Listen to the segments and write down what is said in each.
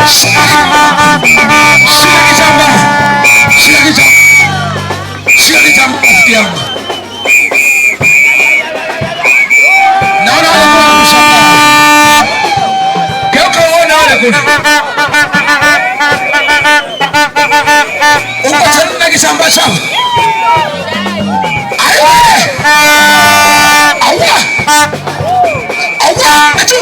Shika kitambaa. Shika kitambaa. Shika kitambaa rafiki yangu. Naona wale kule wanakushangaa. Geuka uone wale kule. Uko tayari na kitambaa chako? Aiwe! Awa! Awa! Atu!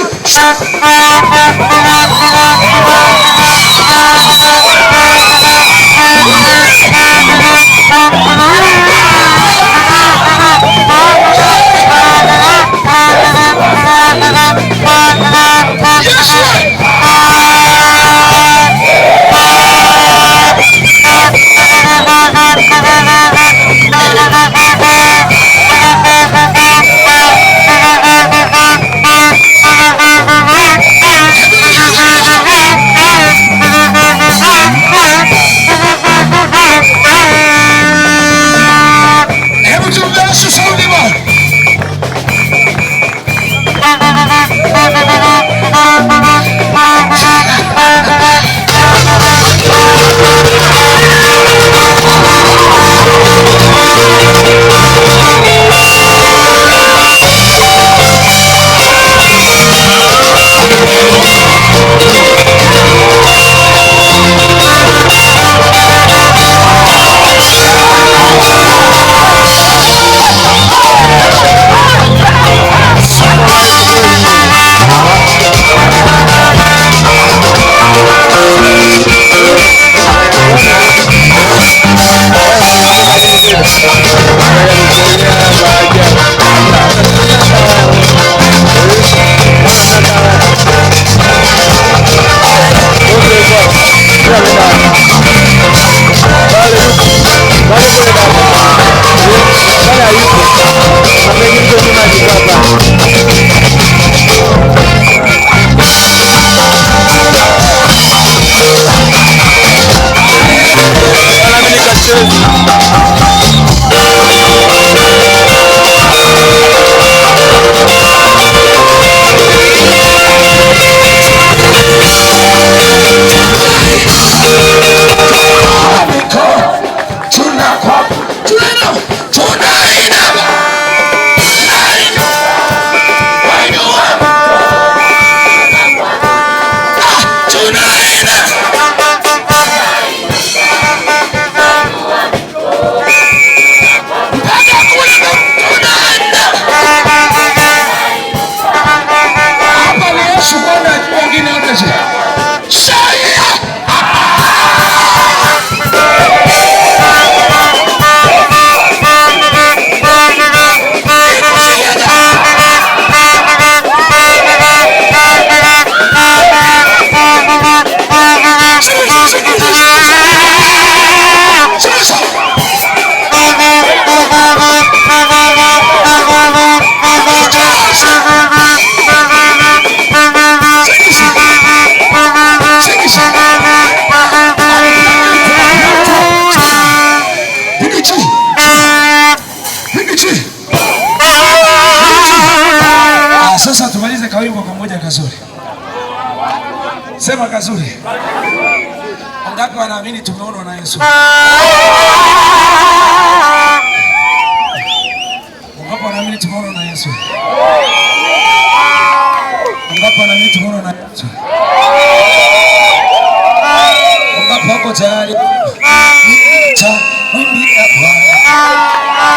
Yesu! Hebu tumpe Yesu sauti bwana. Tunainama. Wainua. Ah, tunainama. Mpaka kule tunaenda. Hapa ni Yesu Bwana, wengine wote si. Shaya! Sasa tumalize kawimbo kamoja kazuri. Sema kazuri. Wangapi wanaamini tumeonwa na Yesu? Wangapi wanaamini tumeonwa na Yesu? Wangapi wanaamini tumeonwa na Yesu? Wangapi wako tayari? Nitamwimbia Bwana.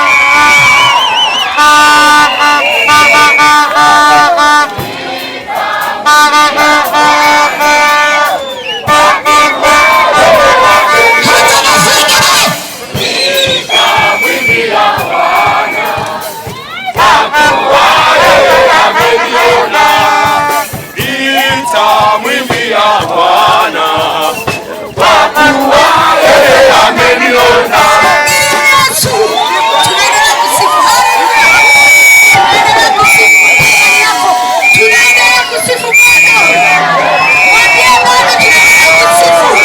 Hata mafuta! Nitamwimbia Bwana kwa kuwa yeye ameniona. Yesu, tunaendelea kusifu. Haleluya. Tunaendelea kusifu imani yako. Tunaendelea kusifu Bwana. Mwambie Bwana tunaendelea kusifu.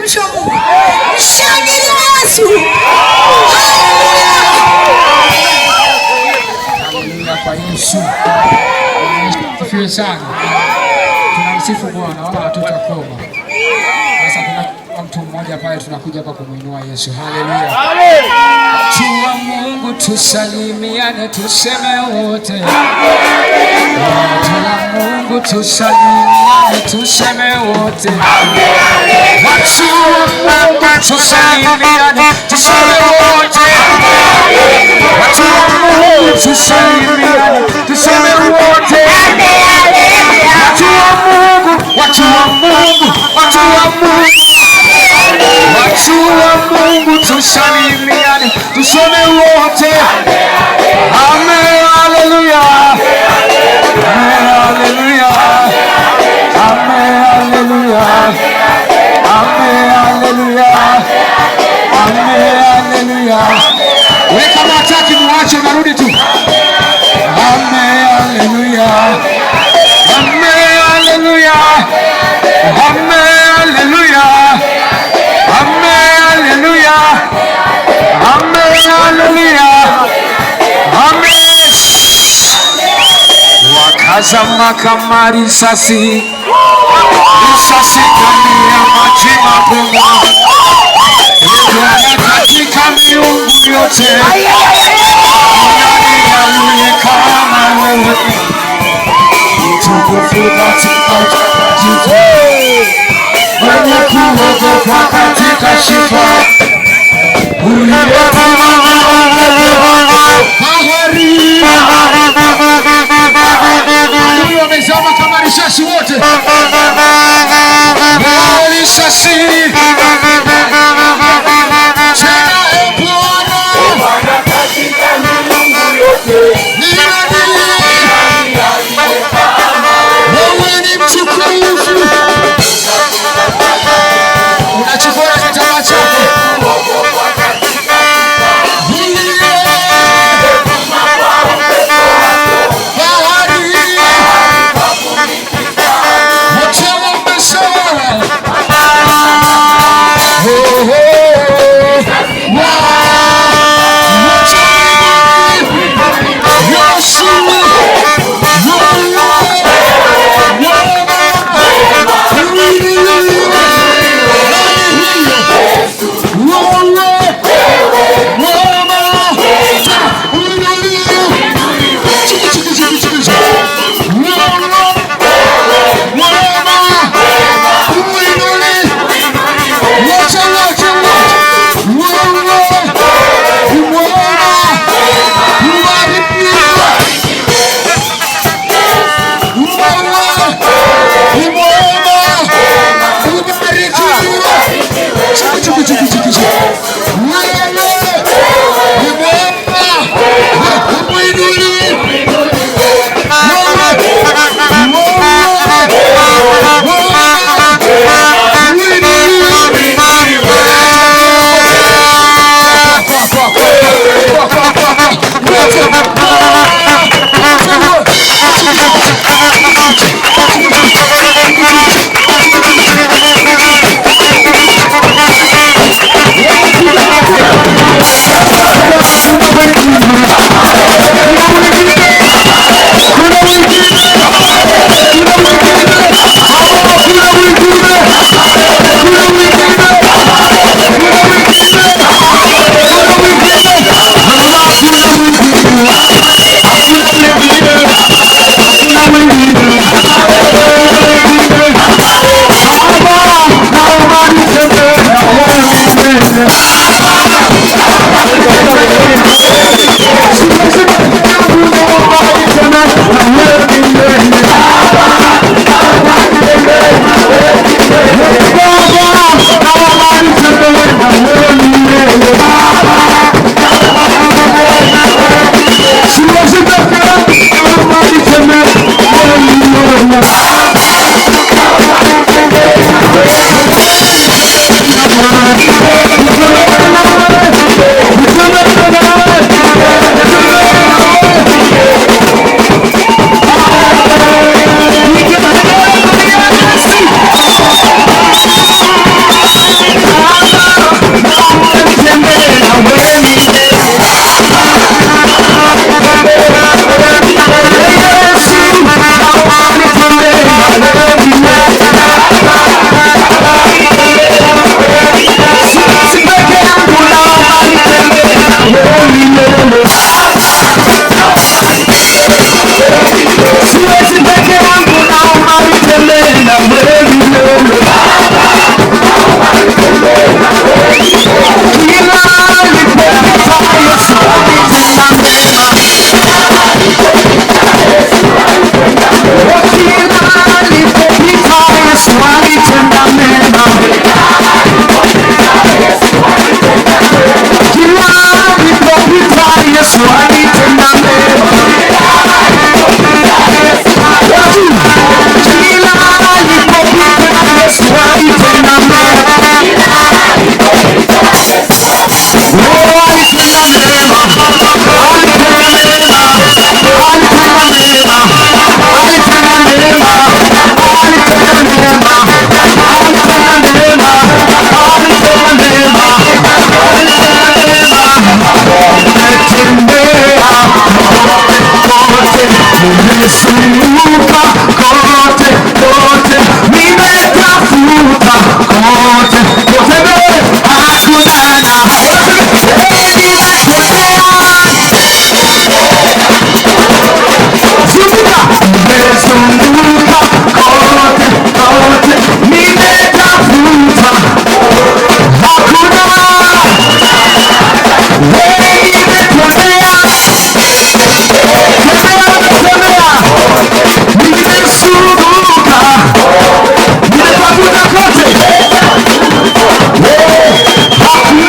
Mtumishi wa Mungu. Mshangilie Yesu. Haleluya kwa Yesu. Asifiwe sana. Tunamsifu Bwana wala hatutakoma. Sasa kuna mtu mmoja pale tunakuja hapa kumuinua Yesu. Haleluya. Watu wa Mungu tusalimiane tuseme wote. Watu wa Mungu tusalimiane tuseme wote. Watu wa Mungu tusalimiane tuseme wote. Watu wa Mungu tusalimiane tuseme wote. Watu wa Mungu, watu wa Mungu, watu wa Mungu. Watu wa Mungu tusalimiane tuseme wote. Amen, haleluya. Amen, haleluya. Amen, haleluya. Amen, haleluya. Amen, haleluya. Wewe kama hataki muache, unarudi tu. Amen, haleluya. Amen, haleluya. Amen, haleluya. Amen, haleluya. Amen, haleluya. Amen. Wakazama kama risasi, risasi kama maji makubwa. Bwana katika miungu yote, nani aliye kama wewe? Mtukufu katika utakatifu, mwenye kuogopa katika sifa, bahari. Adui wamezama kama risasi wote. Risasi. Tena e Bwana, Bwana katika miungu yote, ni nani? nani aliye kama Wewe ni mtukufu. Unachukua na kitambaa chako. kuogopwa katika Uliye sifa kwa upepo wako, bahari kwa kumikika kote kote, hakuna na zunguka, nimezunguka kote kote, nimetafuta hakuna, wewe nimetembea tembea tembea, nimezunguka, nimetafuta kote, hakuna, wewe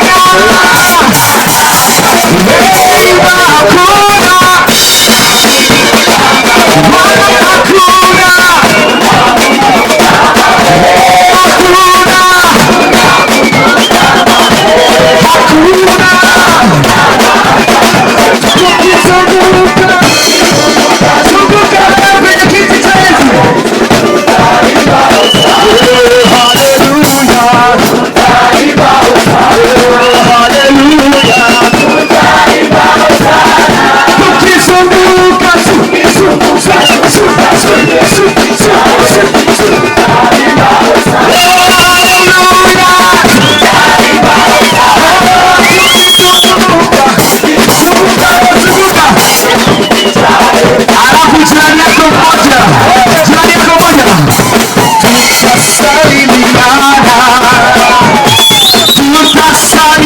Alafu jirani yako mmoja, jirani yako mmoja, tutasalimiana, tutasalimiana,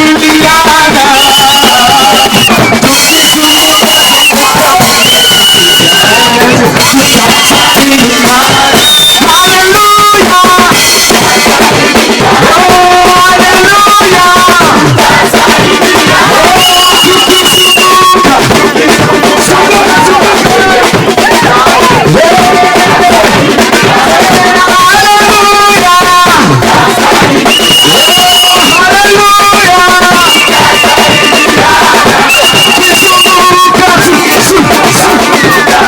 tutasalimiana. Haleluya, oh haleluya, oh tukizunguka, zunguka,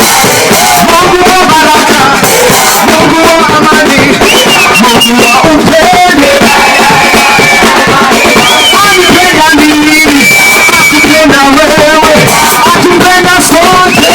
Mungu wa baraka, Mungu wa amani, Mungu wa upendo. Anipenda mimi, akupenda wewe, atupenda sote.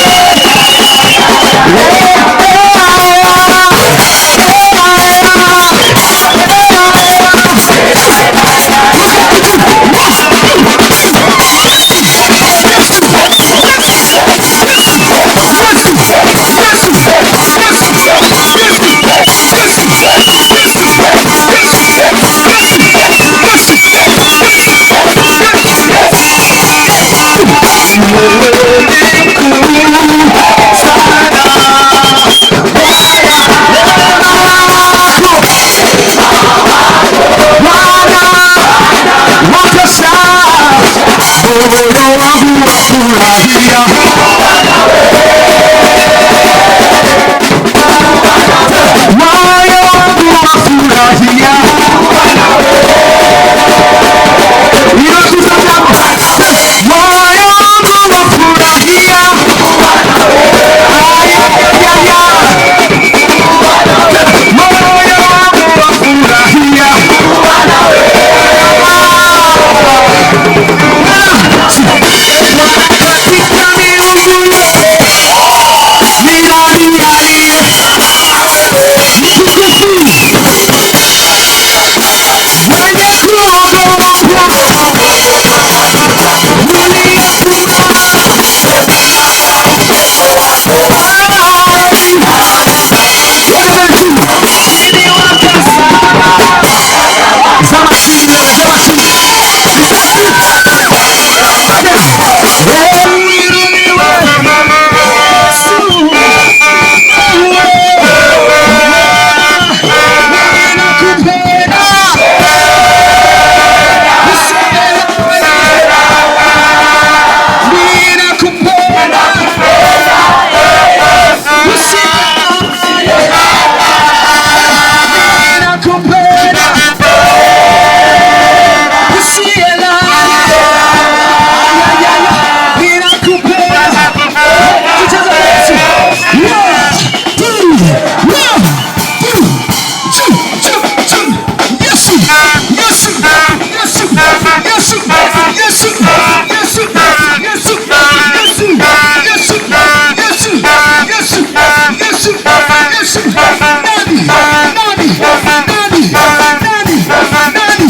Yesu. Nani? Nani? Nani? Nani? Nani?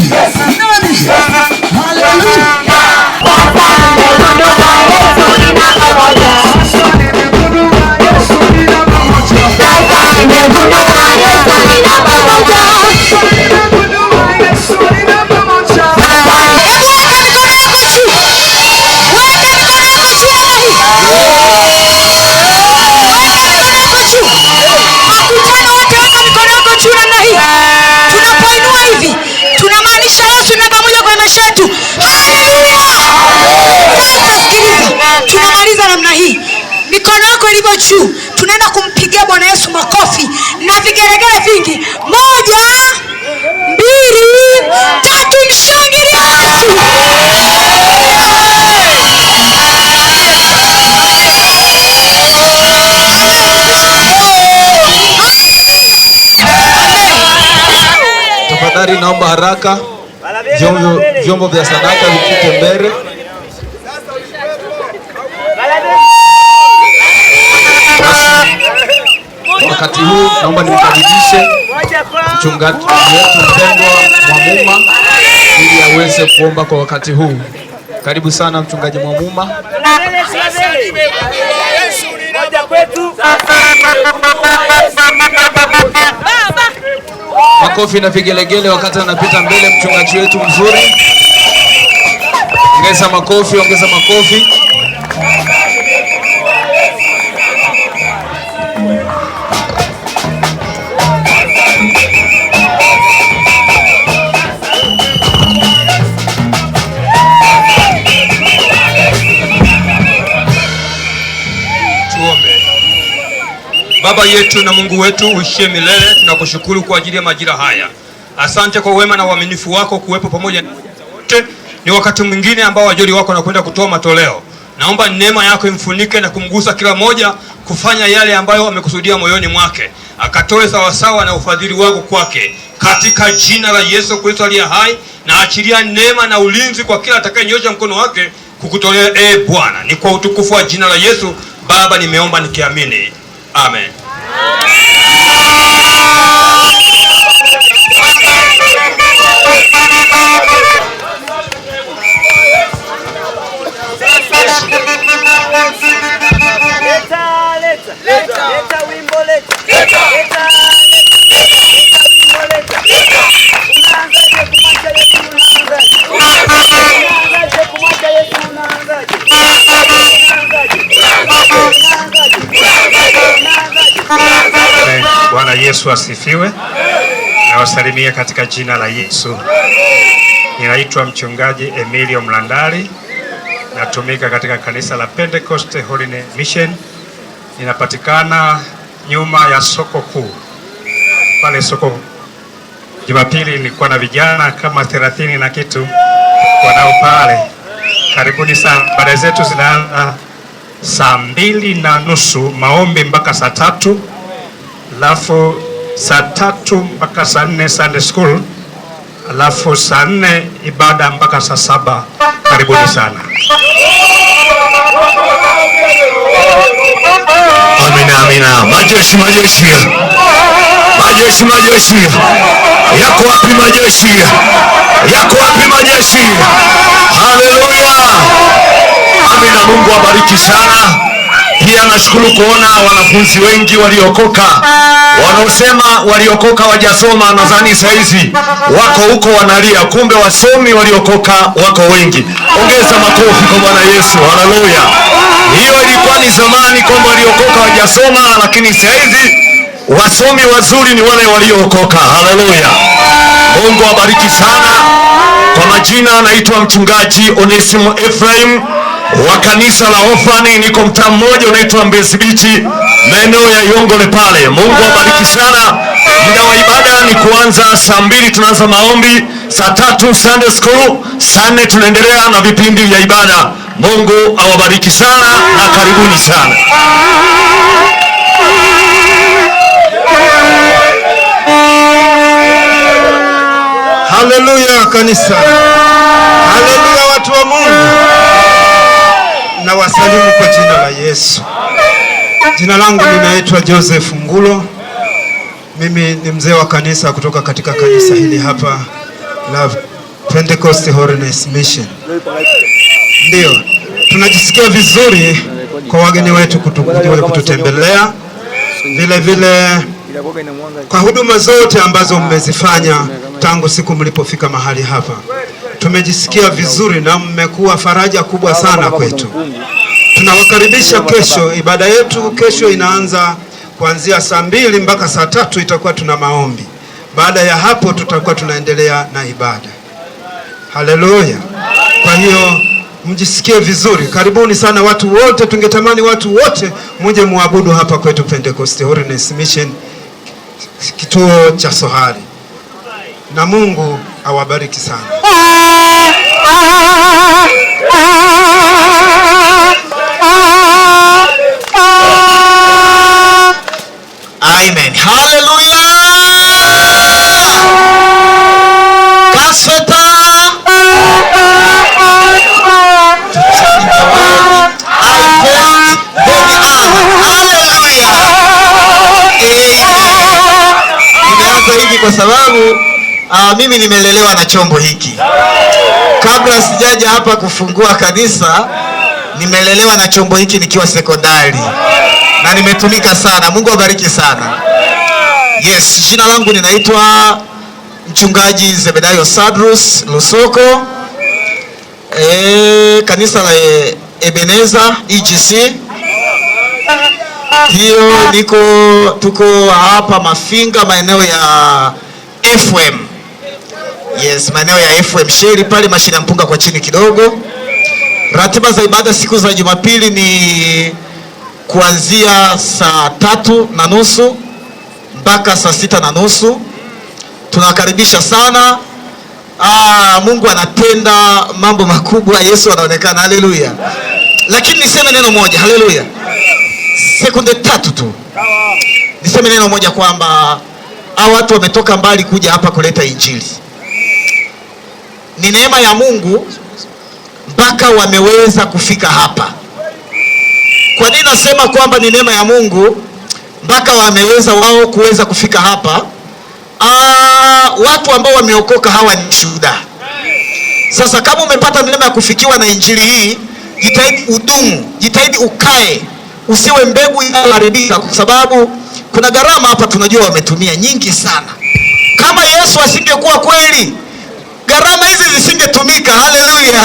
Nani? Haleluya. Makutano wote weka mikono yako juu namna hii. Tunapoinua hivi, tunamaanisha Yesu ni namba moja kwenye maisha yetu. Haleluya! Sasa sikiliza, tunamaliza namna hii. Mikono yako ilivyo juu, tunaenda kumpigia Bwana Yesu makofi na vigelegele vingi. 1, 2, 3, mshangilie Yesu. Tafadhali naomba haraka vyombo vya sadaka vipite mbele. Wakati huu naomba nimkaribishe mchungaji wetu mpendwa Mwamuma ili aweze kuomba kwa wakati huu. Karibu sana mchungaji Mwamuma. Makofi na vigelegele wakati anapita mbele mchungaji wetu mzuri. Ongeza makofi, ongeza makofi. Tuombe. Baba yetu na Mungu wetu uishie milele, tunakushukuru kwa ajili ya majira haya. Asante kwa wema na uaminifu wako kuwepo pamoja na wote. Ni wakati mwingine ambao wajoli wako wanakwenda kutoa matoleo. Naomba neema yako imfunike na kumgusa kila mmoja kufanya yale ambayo amekusudia moyoni mwake, akatoe sawasawa na ufadhili wako kwake, katika jina la Yesu Kristo aliye hai. Na achilia neema na ulinzi kwa kila atakayenyosha mkono wake kukutolea, Bwana. Ni kwa utukufu wa jina la Yesu Baba nimeomba nikiamini, amen. Bwana Yesu asifiwe. Nawasalimia katika jina la Yesu. Ninaitwa mchungaji Emilio Mlandali. Natumika katika kanisa la Pentecost Holiness Mission. Ninapatikana nyuma ya soko kuu. Pale soko Jumapili nilikuwa na vijana kama 30 na kitu wanao pale. Karibuni sana. Ibada zetu zinaanza saa 2:30, maombi mpaka saa 3. Alafu saa 3 mpaka saa 4 Sunday school. Alafu saa 4 ibada mpaka saa 7. Karibuni sana. Amina, amina. Majeshi, majeshi. Majeshi, majeshi. Yako wapi majeshi? Yako wapi majeshi? Haleluya. Amina, Mungu abariki sana. Pia nashukuru kuona wanafunzi wengi waliokoka. Wanaosema waliokoka wajasoma, nadhani saizi wako huko wanalia, kumbe wasomi waliokoka wako wengi. Ongeza makofi kwa Bwana Yesu. Haleluya. Hiyo ilikuwa ni zamani kwamba waliokoka wajasoma, lakini saizi wasomi wazuri ni wale waliookoka. Haleluya. Mungu abariki sana. Kwa majina naitwa mchungaji Onesimo Ephraim wa kanisa la Orphani, niko mtaa mmoja unaitwa Mbezi Beach, maeneo ya Yongole pale. Mungu abariki sana. Muda wa ibada ni kuanza saa 2 tunaanza maombi, saa 3 Sunday school, saa 4 tunaendelea na vipindi vya ibada. Mungu awabariki sana na karibuni sana. Haleluya kanisa. Haleluya watu wa Mungu. Na wasalimu kwa jina la Yesu. Jina langu linaitwa Joseph Ngulo. Mimi ni mzee wa kanisa kutoka katika kanisa hili hapa la Pentecost Holiness Mission. Ndio, tunajisikia vizuri kwa wageni wetu kuja kututembelea, vile vile kwa huduma zote ambazo mmezifanya tangu siku mlipofika mahali hapa. Tumejisikia vizuri na mmekuwa faraja kubwa sana kwetu. Tunawakaribisha kesho. Ibada yetu kesho inaanza kuanzia saa 2 mpaka saa 3, itakuwa tuna maombi. Baada ya hapo tutakuwa tunaendelea na ibada. Haleluya! Kwa hiyo mjisikie vizuri, karibuni sana watu wote. Tungetamani watu wote muje muabudu hapa kwetu Pentecost Holiness Mission, kituo cha Sohari, na Mungu awabariki sana. Amen. Hallelujah. Kasweta. I felt Hallelujah. Amen. Nimeanza hivi kwa sababu mimi nimelelewa na chombo hiki. Kabla sijaja hapa kufungua kanisa, nimelelewa na chombo hiki nikiwa sekondari. Na nimetumika sana. Mungu awabariki sana. Yes, jina langu ninaitwa Mchungaji Zebedayo Sadrus Lusoko. Kanisa la Ebeneza EGC. Ndio, tuko hapa Mafinga, maeneo ya FM. Yes, maeneo ya FM Sheri pale mashina ya mpunga kwa chini kidogo. Ratiba za ibada siku za Jumapili ni kuanzia saa 3:30 mpaka saa 6:30. Tunawakaribisha sana. Mungu anatenda mambo makubwa, Yesu anaonekana. Haleluya. Lakini niseme neno moja, haleluya. Sekunde 3 tu. Niseme neno moja kwamba hao watu wametoka mbali kuja hapa kuleta injili. Ni neema ya Mungu mpaka wameweza kufika hapa. Kwa nini nasema kwamba ni neema ya Mungu mpaka wameweza wao kuweza kufika hapa? Watu ambao wameokoka hawa ni shuhuda. Sasa kama umepata neema ya kufikiwa na injili hii, jitahidi udumu, jitahidi ukae, usiwe mbegu inayoharibika, kwa sababu kuna gharama hapa tunajua wametumia nyingi sana. Kama Yesu asingekuwa kweli, gharama hizi zisingetumika. Haleluya.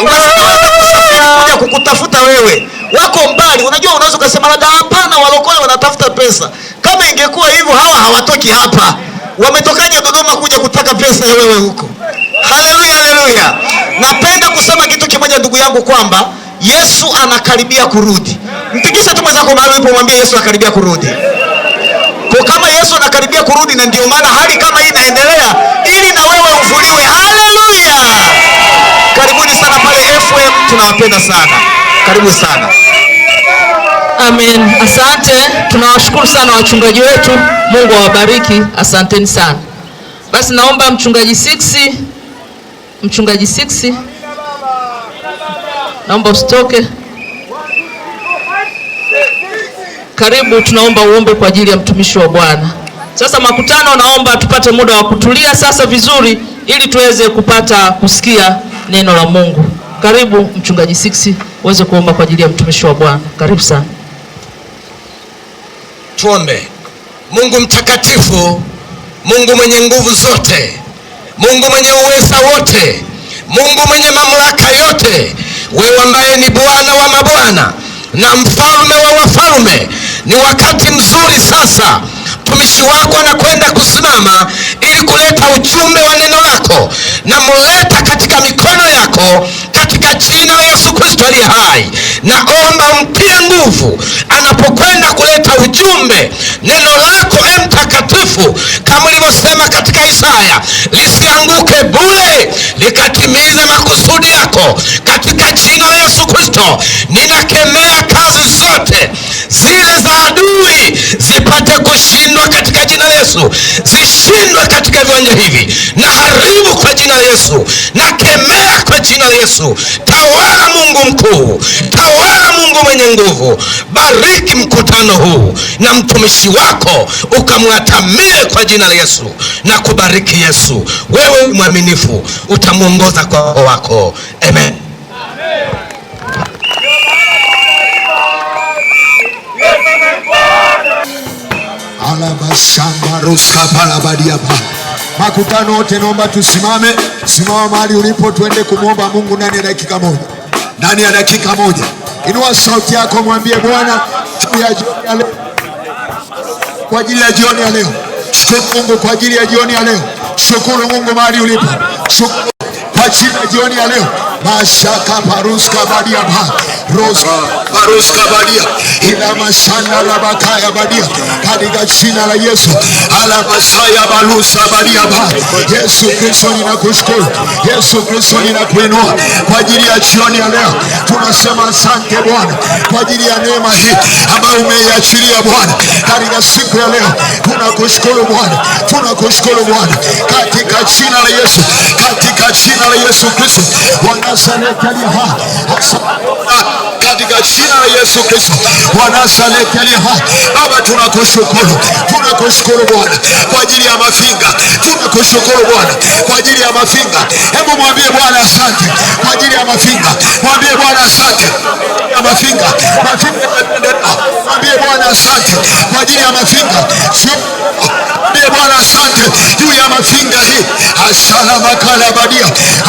Wasingeweza kusafiri kuja kukutafuta wewe. Wako mbali. Unajua unaweza kusema labda hapana, walokole wanatafuta pesa. Kama ingekuwa hivyo hawa hawatoki hapa. Wametokaje Dodoma kuja kutaka pesa ya wewe huko? Haleluya, haleluya. Napenda kusema kitu kimoja ndugu yangu kwamba Yesu anakaribia kurudi. Mtikise tu mwenzako mahali ulipo, mwambie Yesu anakaribia kurudi. Kwa kama Yesu anakaribia kurudi, na ndio maana hali kama hii inaendelea ili na wewe uvuliwe. Haleluya. Karibuni sana pale FM, tunawapenda sana. Karibu sana. Amen. Asante. Tunawashukuru sana wachungaji wetu. Mungu awabariki. Asanteni sana. Basi naomba mchungaji 6. Mchungaji 6. Naomba usitoke. Karibu, tunaomba uombe kwa ajili ya mtumishi wa Bwana. Sasa makutano, naomba tupate muda wa kutulia sasa vizuri ili tuweze kupata kusikia neno la Mungu. Karibu mchungaji 6 uweze kuomba kwa ajili ya mtumishi wa Bwana. Karibu sana. Tuombe. Mungu mtakatifu, Mungu mwenye nguvu zote, Mungu mwenye uweza wote, Mungu mwenye mamlaka yote, wewe ambaye ni Bwana wa mabwana na mfalme wa wafalme, ni wakati mzuri sasa mtumishi wako anakwenda kusimama ili kuleta ujumbe wa neno lako, na muleta katika mikono yako katika jina la Yesu Kristo aliye hai. Naomba umtie nguvu anapokwenda kuleta ujumbe neno lako, e mtakatifu, kama ulivyosema katika Isaya, lisianguke bure, likatimize makusudi yako katika jina la Yesu Kristo. Ninakemea kazi zote zile za adui zipate kushindwa katika jina la Yesu, zishindwe katika viwanja hivi. Na haribu kwa jina la Yesu, na kemea kwa jina la Yesu. Tawala Mungu mkuu, tawala Mungu mwenye nguvu, bariki mkutano mkutano huu na mtumishi wako ukamwatamie kwa jina la Yesu na kubariki Yesu. Wewe mwaminifu utamwongoza kwa wako. Amen. Makutano wote naomba tusimame. Simama mahali ulipo, tuende kumwomba Mungu ndani ya dakika moja. Ndani ya dakika moja, inua sauti yako, mwambie Bwana kwa ajili ya jioni ya leo. Shukuru Mungu kwa ajili ya jioni ya leo. Shukuru Mungu mahali ulipo. Shukuru kwa ajili ya jioni ya leo. Mashaka paruska badia ba rosa paruska badia ila mashana la bakaya badia katika jina la Yesu ala masaya balusa badia ba. Yesu Kristo ninakushukuru, Yesu Kristo ninakuinua kwa ajili ya jioni ya leo. Tunasema asante Bwana kwa ajili ya neema hii ambayo umeiachilia Bwana katika siku ya leo. Tunakushukuru Bwana, tunakushukuru Bwana katika jina la Yesu, katika jina la Yesu Kristo wa Nazareti aliye hai, katika jina la Yesu Kristo wa Nazareti aliye hai. Baba tunakushukuru, tunakushukuru Bwana kwa ajili ya Mafinga, tunakushukuru Bwana kwa ajili ya Mafinga. Hebu mwambie Bwana asante kwa ajili ya Mafinga, mwambie Bwana asante ya Mafinga, Mafinga, mwambie Bwana asante kwa ajili ya Mafinga. Mwambie Bwana asante juu ya Mafinga hii. Asala makala badia,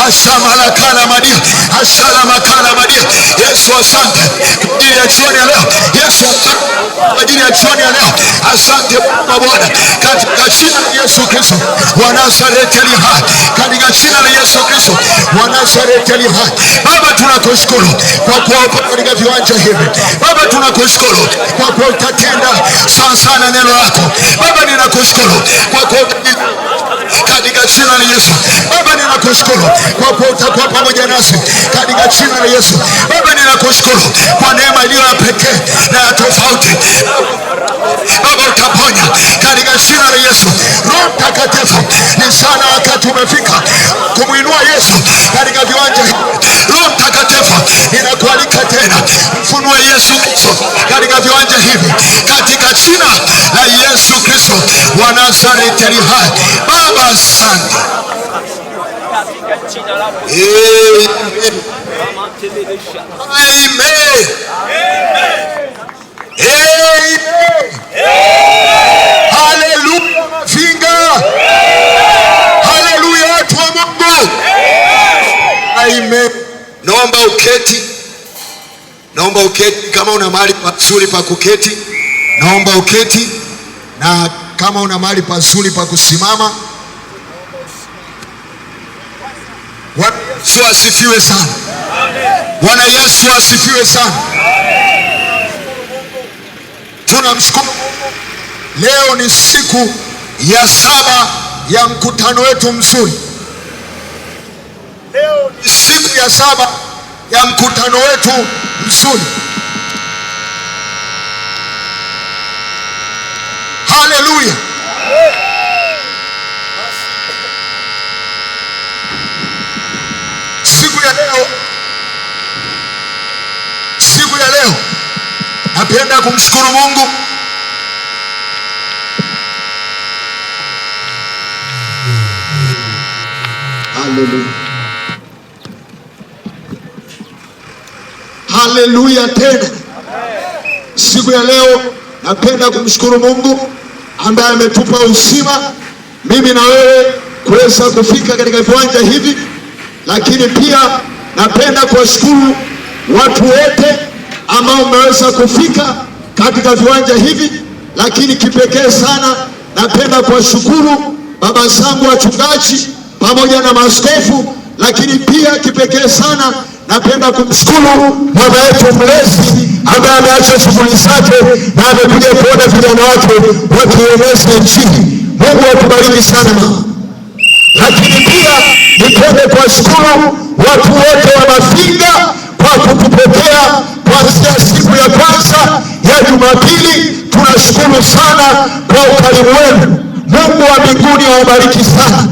asala makala badia, asala makala badia. Yesu asante kwa ajili ya jioni ya leo. Yesu asante kwa ajili ya jioni ya leo. Asante Bwana katika jina la Yesu Kristo wa Nazareti aliye hai, katika jina la Yesu Kristo wa Nazareti aliye hai. Baba tunakushukuru kwa kuwa upo katika viwanja hivi. Baba tunakushukuru kwa kuwa utatenda sawa sana neno lako. Baba ninakushukuru kwa kuwa katika jina la Yesu. Baba ninakushukuru kwa kuwa utakuwa pamoja nasi katika jina la Yesu. Baba ninakushukuru kwa neema iliyo ya pekee na ya tofauti. Baba utaponya katika jina la Yesu. Roho Mtakatifu, ni sana wakati umefika kumuinua Yesu katika viwanja hivi. Roho Mtakatifu, ninakualika tena, mfunue Yesu Kristo katika viwanja hivi katika jina la Yesu Kristo wa Nazareti aliye hai. Baba asante. Amen. Amen. Haleluya Mafinga. Haleluya watu wa Mungu. Amen. Naomba uketi. Naomba uketi kama una mahali pazuri pa kuketi. Naomba uketi, na kama una mahali pazuri pa kusimama. Bwana Yesu asifiwe sana. Bwana Yesu asifiwe sana. Tunamshukuru. Leo ni siku ya 7 ya mkutano wetu mzuri. Leo ni siku ya 7 ya mkutano wetu mzuri. Haleluya. Siku ya leo, siku ya leo napenda kumshukuru Mungu. Haleluya. Haleluya tena. Siku ya leo napenda kumshukuru Mungu ambaye ametupa uzima mimi na wewe kuweza kufika katika viwanja hivi. Lakini pia napenda kuwashukuru watu wote ambao mmeweza kufika katika viwanja hivi. Lakini kipekee sana napenda kuwashukuru baba zangu wachungaji pamoja na maaskofu. Lakini pia kipekee sana napenda kumshukuru mama yetu mlezi ambaye ameacha shughuli zake na amekuja kuona vijana wake wakieneza Injili. Mungu atubariki sana mama. Lakini pia nipende kuwashukuru watu wote wa Mafinga kwa kutupokea kuanzia siku ya kwanza ya Jumapili. Tunashukuru sana kwa ukarimu wenu. Mungu wa mbinguni awabariki sana.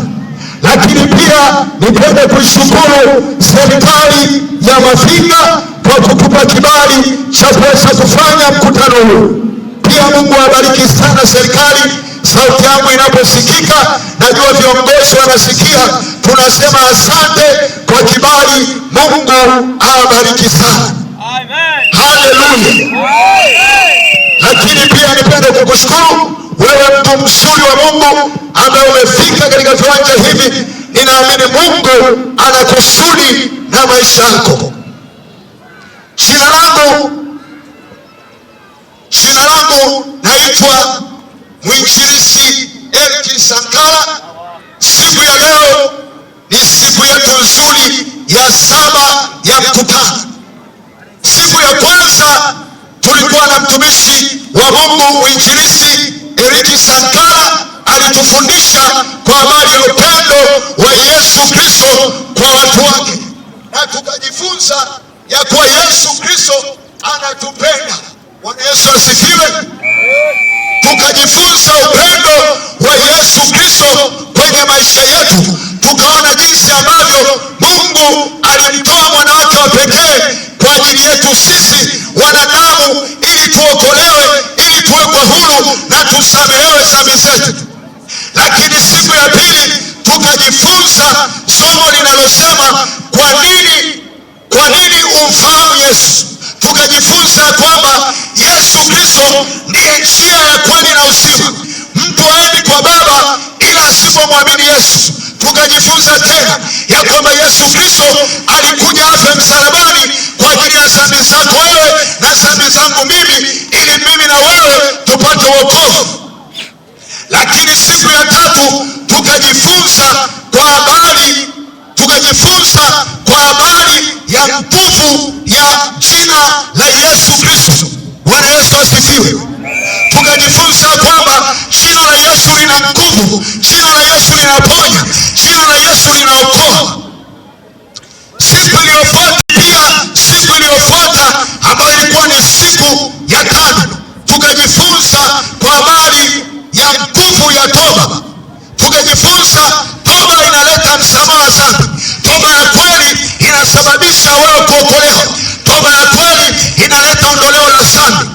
Lakini pia nipende kuishukuru serikali ya Mafinga kwa kutupa kibali cha kuweza kufanya mkutano huu. Pia Mungu awabariki sana serikali. Sauti yangu inaposikika, najua viongozi wanasikia. Tunasema asante kwa kibali. Mungu awabariki sana. Haleluya. Lakini pia nipende kukushukuru wewe mtu mzuri wa Mungu ambaye umefika katika viwanja hivi. Ninaamini Mungu ana kusudi na maisha yako. Jina langu naitwa Mwinjilisti Eric Sankara. Siku ya leo ni siku yetu nzuri ya saba ya mkutano. Siku ya kwanza tulikuwa na mtumishi wa Mungu Mwinjilisti Eric Sankara, alitufundisha kwa habari ya upendo wa Yesu Kristo kwa watu wake, na tukajifunza ya kuwa Yesu Kristo anatupenda. Bwana Yesu asifiwe. Tukajifunza upendo wa Yesu Kristo kwenye maisha yetu, tukaona jinsi ambavyo Mungu alimtoa mwana wake wa pekee kwa ajili yetu sisi wanadamu, ili tuokolewe, ili tuwekwe huru na tusamehewe dhambi zetu. Lakini siku ya pili tukajifunza somo linalosema kwa nini umfahamu Yesu. Tukajifunza kwamba Yesu Kristo ndiye njia ya kweli na uzima. Mtu haendi kwa Baba ila asipomwamini Yesu. Tukajifunza tena ya kwamba Yesu Kristo alikuja afe msalabani kwa ajili ya dhambi zako wewe na dhambi zangu mimi, ili mimi na wewe tupate wokovu. Lakini siku ya tatu tukajifunza kwa habari ya nguvu ya jina la Yesu Kristo. Bwana Yesu asifiwe. Tukajifunza kwamba jina la Yesu lina nguvu, jina la Yesu linaponya, jina la Yesu linaokoa. Siku iliyofuata pia, siku iliyofuata ambayo ilikuwa ni siku ya tano, tukajifunza kwa habari ya nguvu ya toba. Tukajifunza toba inaleta msamaha wa dhambi. Toba ya kweli inasababisha wewe kuokolewa. Toba ya kweli inaleta ondoleo la dhambi.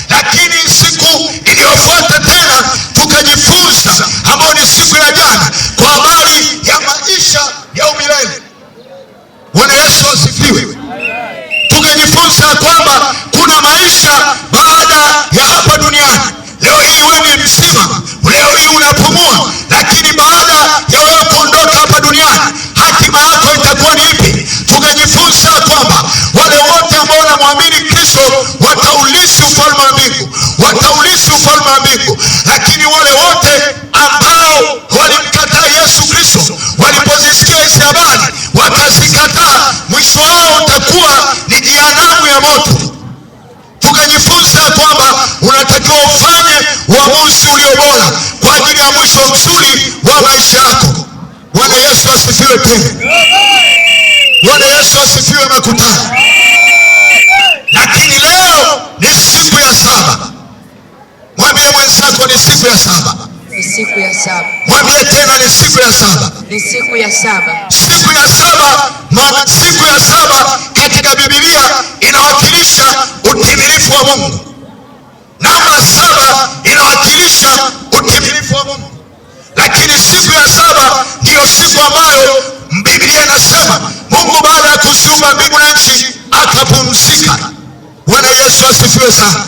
Lakini siku iliyofuata tena tukajifunza, ambayo ni siku ya jana, kwa habari ya maisha ya umilele. Bwana Yesu asifiwe. Tukajifunza kwamba kuna maisha baada ya hapa duniani. Leo hii wewe ni mzima, leo hii unapumua, lakini baada ya wewe kuondoka hapa duniani, hatima yako itakuwa ni ipi? Tukajifunza kwamba wale wote ambao wanamwamini Kristo wataulisi ufalme wa mbingu, wataulisi ufalme wa mbingu, lakini wale wote ambao walimkataa Yesu Kristo, walipozisikia hizi habari wakazikataa, mwisho wao utakuwa ni jehanamu ya moto. Tukajifunza kwamba unatakiwa ufanye uamuzi ulio bora kwa ajili ya mwisho mzuri wa maisha yako. Bwana Yesu asifiwe tena. Bwana Yesu asifiwe makutano. Lakini leo ni siku ya saba. Mwambie mwenzako ni siku ya saba. Ni siku ya saba. Mwambie tena ni siku ya saba. Ni siku ya saba. Siku ya saba, maana siku ya saba katika Biblia inawakilisha utimilifu wa Mungu. Namba 7 inawakilisha utimilifu wa Mungu. Lakini siku ya saba ndiyo siku ambayo Biblia inasema Mungu baada ya kuziumba mbingu na nchi akapumzika. Bwana Yesu asifiwe sana.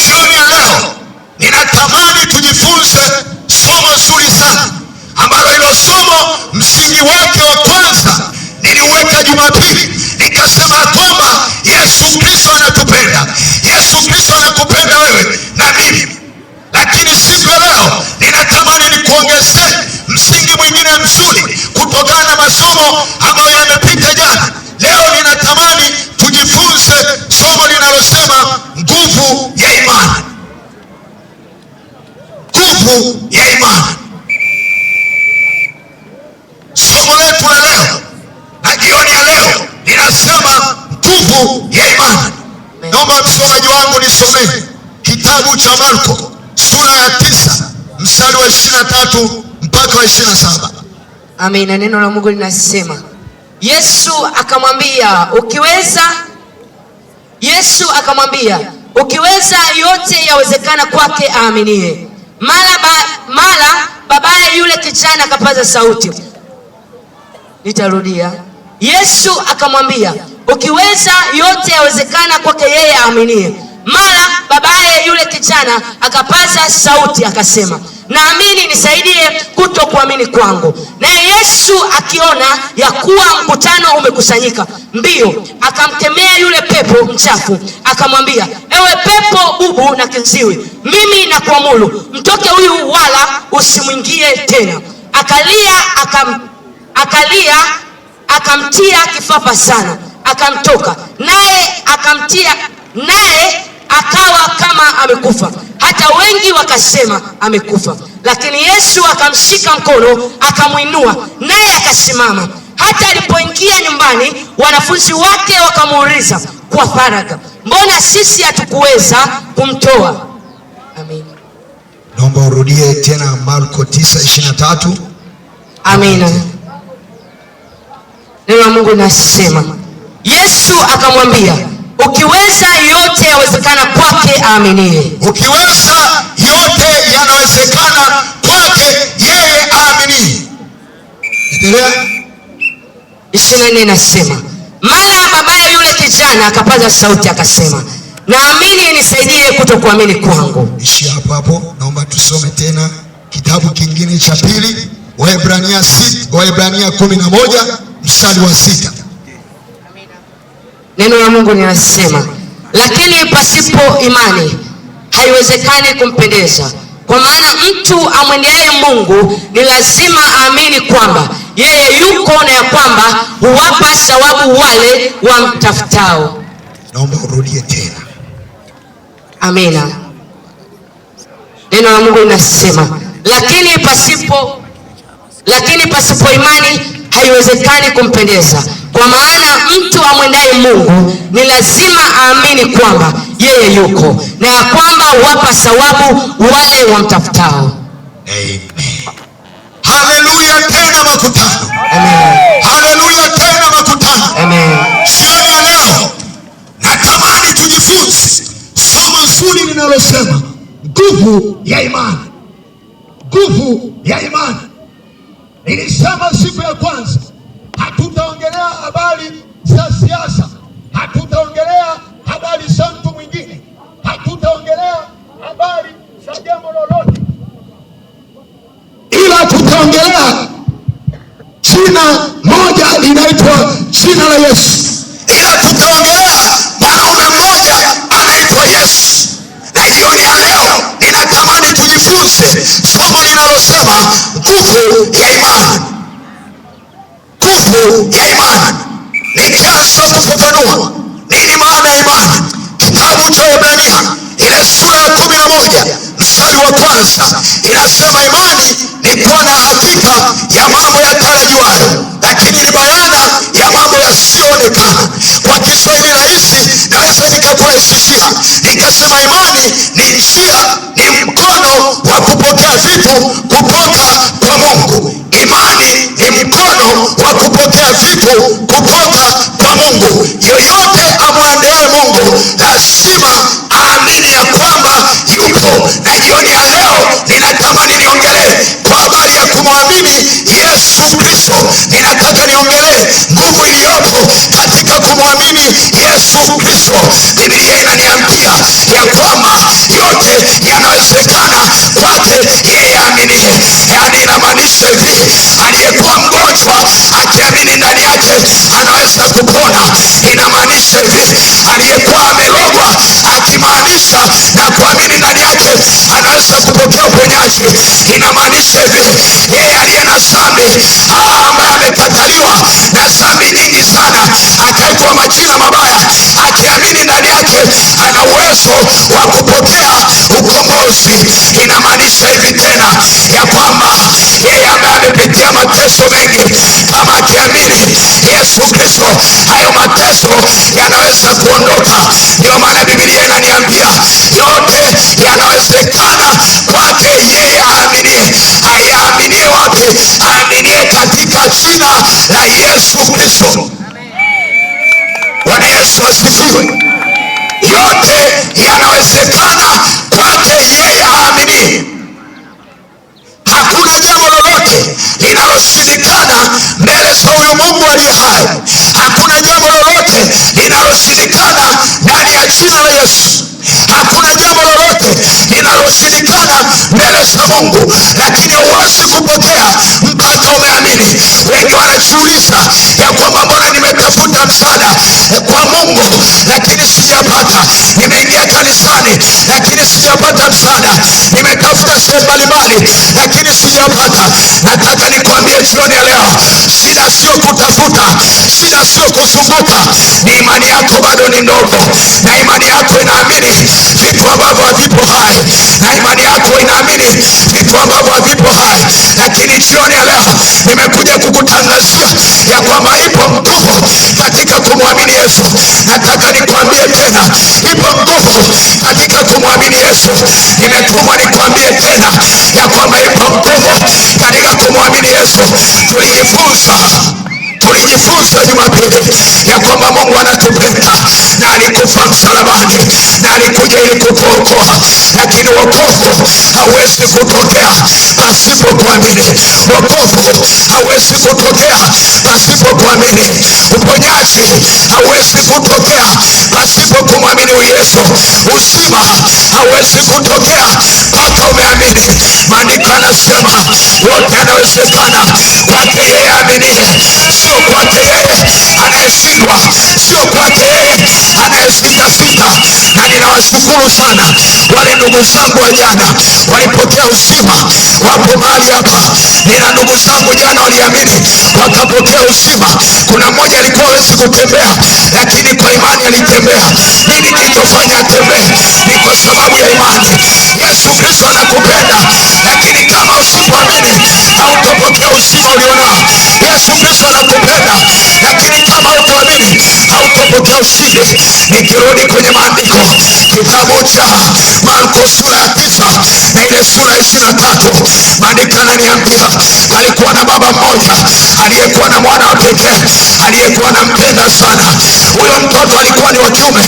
Jioni ya leo ninatamani tujifunze somo zuri sana, ambalo hilo somo msingi wake wa kwanza niliweka Jumapili, nikasema kwamba Yesu Kristo anatupenda. Yesu Kristo anakupenda wewe na mimi. Lakini siku ya leo ninatamani nikuongezee msingi mwingine mzuri kutokana na masomo ambayo yamepita jana. Leo ninatamani tujifunze somo linalosema nguvu ya imani. Nguvu ya imani. Somo letu la leo na jioni ya leo linasema nguvu ya imani. Naomba msomaji wangu nisomee kitabu cha Marko sura ya 9 mstari wa 23 mpaka wa 27. Amina. Neno la Mungu linasema, Yesu akamwambia, ukiweza. Yesu akamwambia, ukiweza, yote yawezekana kwake aaminiye. Mara babaye yule kijana akapaza sauti. Nitarudia. Yesu akamwambia, ukiweza, yote yawezekana kwake yeye aaminiye. Mara babaye yule kijana akapaza sauti akasema, naamini, nisaidie kutokuamini kwangu. Naye Yesu akiona ya kuwa mkutano umekusanyika mbio, akamkemea yule pepo mchafu, akamwambia, ewe pepo bubu na kiziwi, mimi nakuamuru mtoke huyu, wala usimwingie tena. Akalia akamtia kifafa sana, akamtoka naye akawa kama amekufa, hata wengi wakasema amekufa. Lakini Yesu akamshika mkono akamwinua, naye akasimama. Hata alipoingia nyumbani, wanafunzi wake wakamuuliza kwa faragha, mbona sisi hatukuweza kumtoa? Amen. Naomba urudie tena Marko 9:23. Amina. Neno la Mungu linasema, Yesu akamwambia, ukiweza, yote yawezekana kwake aaminiye. Ukiweza, yote yanawezekana kwake yeye aaminiye. Endelea. 24 inasema, mara babaye yule kijana akapaza sauti akasema, naamini, nisaidie kutokuamini kwangu. Ishi hapo hapo, naomba tusome tena kitabu kingine cha pili, Waebrania 11 mstari wa 6. Neno la Mungu linasema, lakini pasipo imani haiwezekani kumpendeza, kwa maana mtu amwendeaye Mungu ni lazima aamini kwamba yeye yuko na ya kwamba huwapa thawabu wale wamtafutao. Naomba urudie tena. Amina. Neno la Mungu linasema, lakini pasipo imani haiwezekani kumpendeza, kwa maana mtu amwendaye Mungu ni lazima aamini kwamba yeye yuko na ya kwamba huwapa thawabu wale wamtafutao. Amen. Haleluya tena makutano. Amen. Haleluya tena makutano. Amen. Jioni ya leo natamani tujifunze somo zuri linalosema nguvu ya imani. Nguvu ya imani. Nilisema siku ya kwanza hatutaongelea habari za siasa, hatutaongelea habari za mtu mwingine, hatutaongelea habari za jambo lolote, ila tutaongelea jina moja linaitwa jina la Yesu, ila tutaongelea mwanaume mmoja anaitwa Yesu. Na jioni ya leo ninatamani tujifunze somo linalosema nguvu ya imani. Nguvu ya imani. Nikianza kufafanua nini maana ya imani, kitabu cha Waebrania ile sura ya 11 mstari wa kwanza inasema imani ni kuwa na hakika ya mambo yatarajiwayo, lakini ni bayana ya mambo yasiyoonekana. Kwa Kiswahili rahisi naweza nikakurahisishia nikasema imani ni njia, ni mkono wa kupokea vitu kutoka kwa Mungu. Imani ni mkono wa kupokea vitu kutoka kwa Mungu. Yoyote amwendeaye Mungu lazima aamini ya kwamba yupo. Na jioni ya leo ninatamani niongelee kwa habari ya kumwamini Yesu Kristo. Ninataka niongelee nguvu iliyopo katika kumwamini Yesu Kristo. Biblia inaniambia ya kwamba yote yanawezekana kwake yeye aaminiye. Yaani inamaanisha hivi, aliyekuwa mgonjwa akiamini ndani yake anaweza kupona. Inamaanisha hivi, aliyekuwa amelogwa akimaanisha na kuamini ndani yake anaweza kupokea uponyaji. Inamaanisha hivi, yeye aliye na dhambi ambaye amekataliwa na dhambi nyingi sana, akaitwa majina mabaya, akiamini ndani yake ana uwezo wa kupokea ukombozi. Inamaanisha hivi tena ya kwamba yeye ambaye amepitia mateso mengi, kama akiamini Yesu Kristo, hayo mateso yanaweza kuondoka. Ndio maana Biblia inaniambia yote yanawezekana kwake yeye aaminie. Ayaaminie wapi? Aaminie katika jina la Yesu Kristo. Bwana Yesu asifiwe. Yote yanawezekana. hai. Hakuna jambo lolote linaloshindikana ndani ya jina la Yesu. Hakuna jambo lolote linaloshindikana mbele za Mungu, lakini huwezi kupokea mpaka umeamini. Wengi wanajiuliza ya kwamba mbona nimetafuta msaada kwa Mungu lakini sijapata, nimeingia kanisani lakini sijapata msaada, nimetafuta sehemu mbalimbali lakini sijapata. Nataka nikwambie jioni ya leo, shida sio kutafuta, shida sio kuzunguka, ni imani yako bado ni ndogo, na imani yako inaamini vitu ambavyo havipo hai, na imani yako inaamini vitu ambavyo havipo hai. Lakini jioni ya leo nimekuja kukutangazia ya kwamba ipo nguvu katika kumwamini Yesu. Nataka nikwambie tena, ipo nguvu katika kumwamini Yesu. Nimetumwa nikwambie tena ya kwamba ipo nguvu katika kumwamini Yesu. Tulijifunza Jumapili ya kwamba Mungu anatupenda na alikufa msalabani na alikuja ili kutuokoa, lakini wokovu hauwezi kutokea pasipo kuamini. Wokovu hauwezi kutokea pasipo kuamini. Uponyaji hauwezi kutokea pasipo kumwamini Yesu. Uzima hauwezi kutokea mpaka umeamini. Maandiko yanasema yote yanawezekana kwake yeye aaminiye, sio kwake yeye anayeshindwa, sio kwake yeye anayesitasita. Na ninawashukuru sana wale ndugu zangu wa jana walipokea uzima, wapo mahali hapa. Nina ndugu zangu jana waliamini wakapokea uzima. Kuna mmoja alikuwa hawezi kutembea, lakini kwa imani alitembea. Nini kilichofanya atembee? Ni kwa sababu ya imani. Yesu Kristo anakupenda, lakini kama usipoamini hautapokea uzima ulionao. Yesu Kristo anakupenda, lakini kama hutaamini hautapokea ushindi. Nikirudi kwenye maandiko, kitabu cha Marko sura ya 9 na ile sura ya 23, maandiko yananiambia alikuwa na baba mmoja aliyekuwa na mwana wa pekee aliyekuwa anampenda sana. Huyo mtoto alikuwa ni wa kiume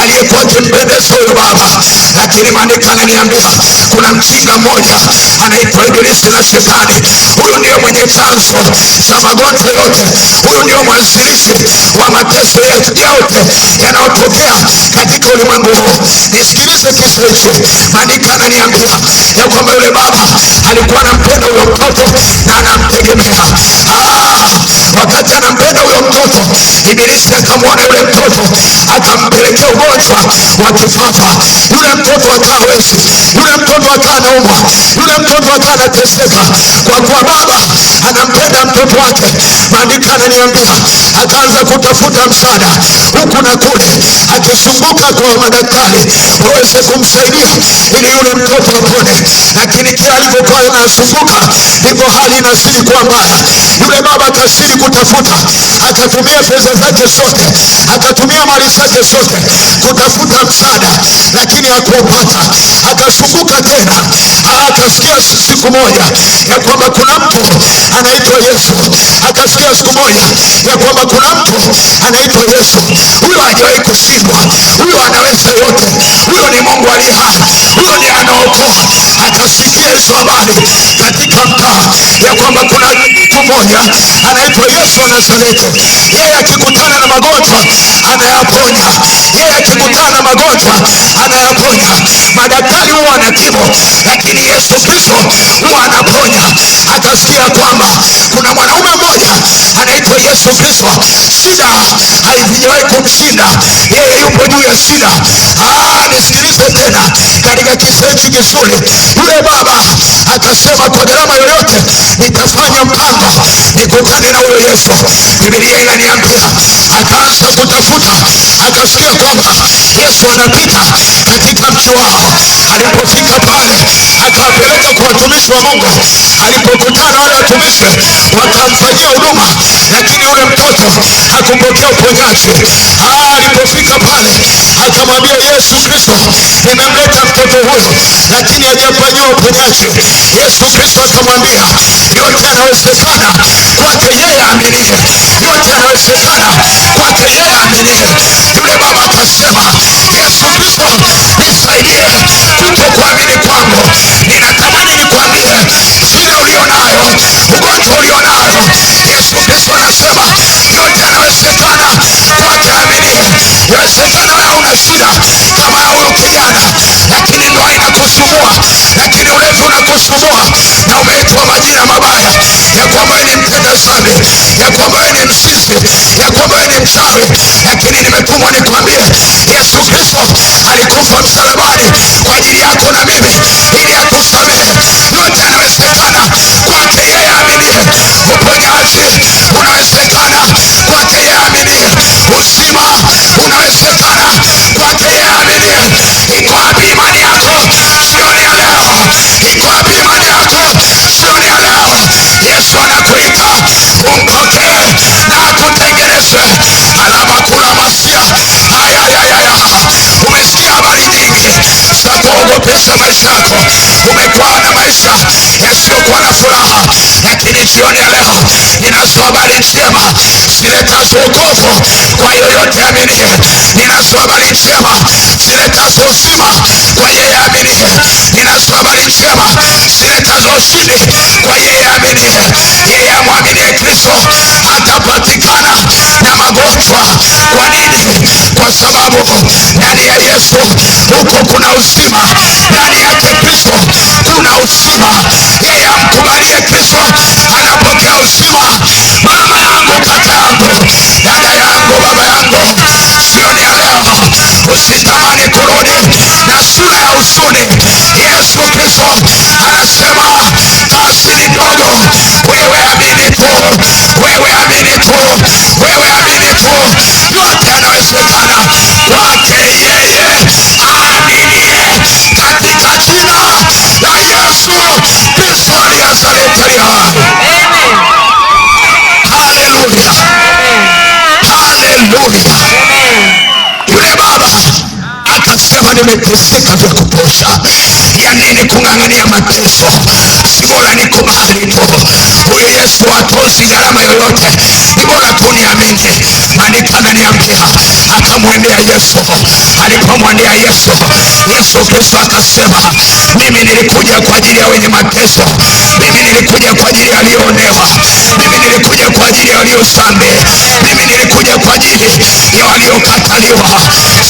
aliyekuwa akimpendeza huyo baba, lakini maandiko yananiambia kuna mjinga mmoja anaitwa Ibilisi na Shetani. Huyu ndiyo mwenye chanzo cha magonjwa yote, huyu ndiyo mwanzilishi wa mateso yetu yote yanayotokea katika ulimwengu huu. Nisikilize kisa hichi. Maandiko yananiambia ya kwamba yule baba alikuwa anampenda huyo mtoto na anamtegemea. Wakati anampenda huyo mtoto, Ibilisi akamwona yule mtoto akampelekea ugonjwa wa kifafa. Yule mtoto akawa hawezi, yule mtoto akawa anaumwa, yule mtoto akawa anateseka. Kwa kuwa baba anampenda mtoto wake, maandiko yananiambia akaanza kutafuta msaada huku na kule, akizunguka kwa madaktari waweze kumsaidia ili yule mtoto apone. Lakini kila alivyokuwa anazunguka ndivyo hali inazidi kuwa mbaya. Yule baba akazidi kutafuta, akatumia pesa zake zote, akatumia mali zake zote kutafuta msaada, lakini hakupata. Akazunguka tena, akasikia siku moja ya kwamba kuna mtu anaitwa Yesu. Akasikia siku moja ya kwamba kuna mtu anaitwa Yesu. Huyo hajawahi kushindwa, huyo anaweza yote, huyo ni Mungu aliye hai, huyo ni anaokoa. Akasikia hizo habari katika mtaa ya kwamba kuna mtu mmoja anaitwa Yesu wa Nazareti. Yeye akikutana na magonjwa anayaponya, yeye akikutana na magonjwa anayaponya. Madaktari huwa wanatibu, lakini Yesu Kristo huwa anaponya. Akasikia kwamba kuna mwanaume mmoja anaitwa Yesu Kristo, shida haijawahi kumshinda yeye, yupo juu ya shida. Nisikilize tena katika kisa hichi kizuri. Yule baba akasema kwa gharama yoyote nitafanya mpango nikutane na huyo Yesu. Biblia inaniambia akaanza kutafuta, akasikia kwamba Yesu anapita katika mji wao. Alipofika pale akawapeleka kwa watumishi wa Mungu. Alipokutana wale watumishi wakamfanyia huduma, lakini yule mtoto hakupokea uponyaji. Alipofika pale akamwambia Yesu Kristo, nimemleta mtoto huyu lakini hajafanyiwa uponyaji. Yesu Kristo akamwambia yote yanawezekana kwake yeye aaminiye, yote yanawezekana kwake yeye aaminiye. Yule baba akasema, Yesu Kristo nisaidie kutokuamini kwangu. Ninatamani nikwambie shida ulionayo, ugonjwa ulionayo, Yesu Kristo anasema yote una shida kama ya huyo kijana, lakini ndoa inakusumbua, lakini ulevi unakusumbua, na umeitwa majina mabaya ya kwamba wewe ni mtenda dhambi, ya kwamba wewe ni mzinzi, ya kwamba wewe ni mchawi, lakini nimetumwa nikwambie Yesu Kristo alikufa msalabani kwa ajili yako na mimi ili atusamehe. Yote yanawezekana kwake yeye aaminiye. Uponyaji unawezekana kwake yeye aaminiye. Uzima unawezekana kwake yeye aaminiye. Iko wapi imani yako jioni ya leo? Iko wapi imani yako jioni ya leo? Yesu anakuita umpokee na akutengeneze. Alama kula masia. Ayayayaya, umesikia habari nyingi za kuogopesha maisha yako, umekuwa na maisha yasiyokuwa na furaha, lakini jioni ya leo ninazo habari njema ziletazo wokovu kwa yoyote aminiye. Ninazo habari njema ziletazo uzima kwa yeye aminiye. Ninazo habari njema ziletazo ushindi kwa yeye aminiye. Yeye amwaminie Kristo hatapatikana na magonjwa. Kwa nini? Kwa sababu ndani ya Yesu huko kuna uzima, ndani yake Kristo kuna uzima. Yeye amkubalie Kristo anapokea uzima. Mama yangu, kaka yangu, dada yangu, baba yangu, jioni ya leo usitamani kurudi na sura ya huzuni. Yesu Kristo anasema kazi ni ndogo, wewe amini tu, wewe amini tu, wewe amini tu, yote yanawezekana kwake yeye aaminiye, katika jina la Yesu Kristo aliye Nazareti aliye hai. Haleluya, haleluya. Yule baba akasema, nimeteseka vya kutosha, ya nini kung'ang'ania mateso? Si bora nikubali tu. Huyu Yesu hatozi gharama yoyote, ni bora tu niamini. Maandiko ananiambia akamwendea Yesu. Alipomwendea Yesu, Yesu Kristo akasema, mimi nilikuja kwa ajili ya wenye mateso, mimi nilikuja kwa ajili ya walioonewa, mimi nilikuja kwa ajili ya waliozambi, mimi nilikuja kwa ajili ya waliokataliwa.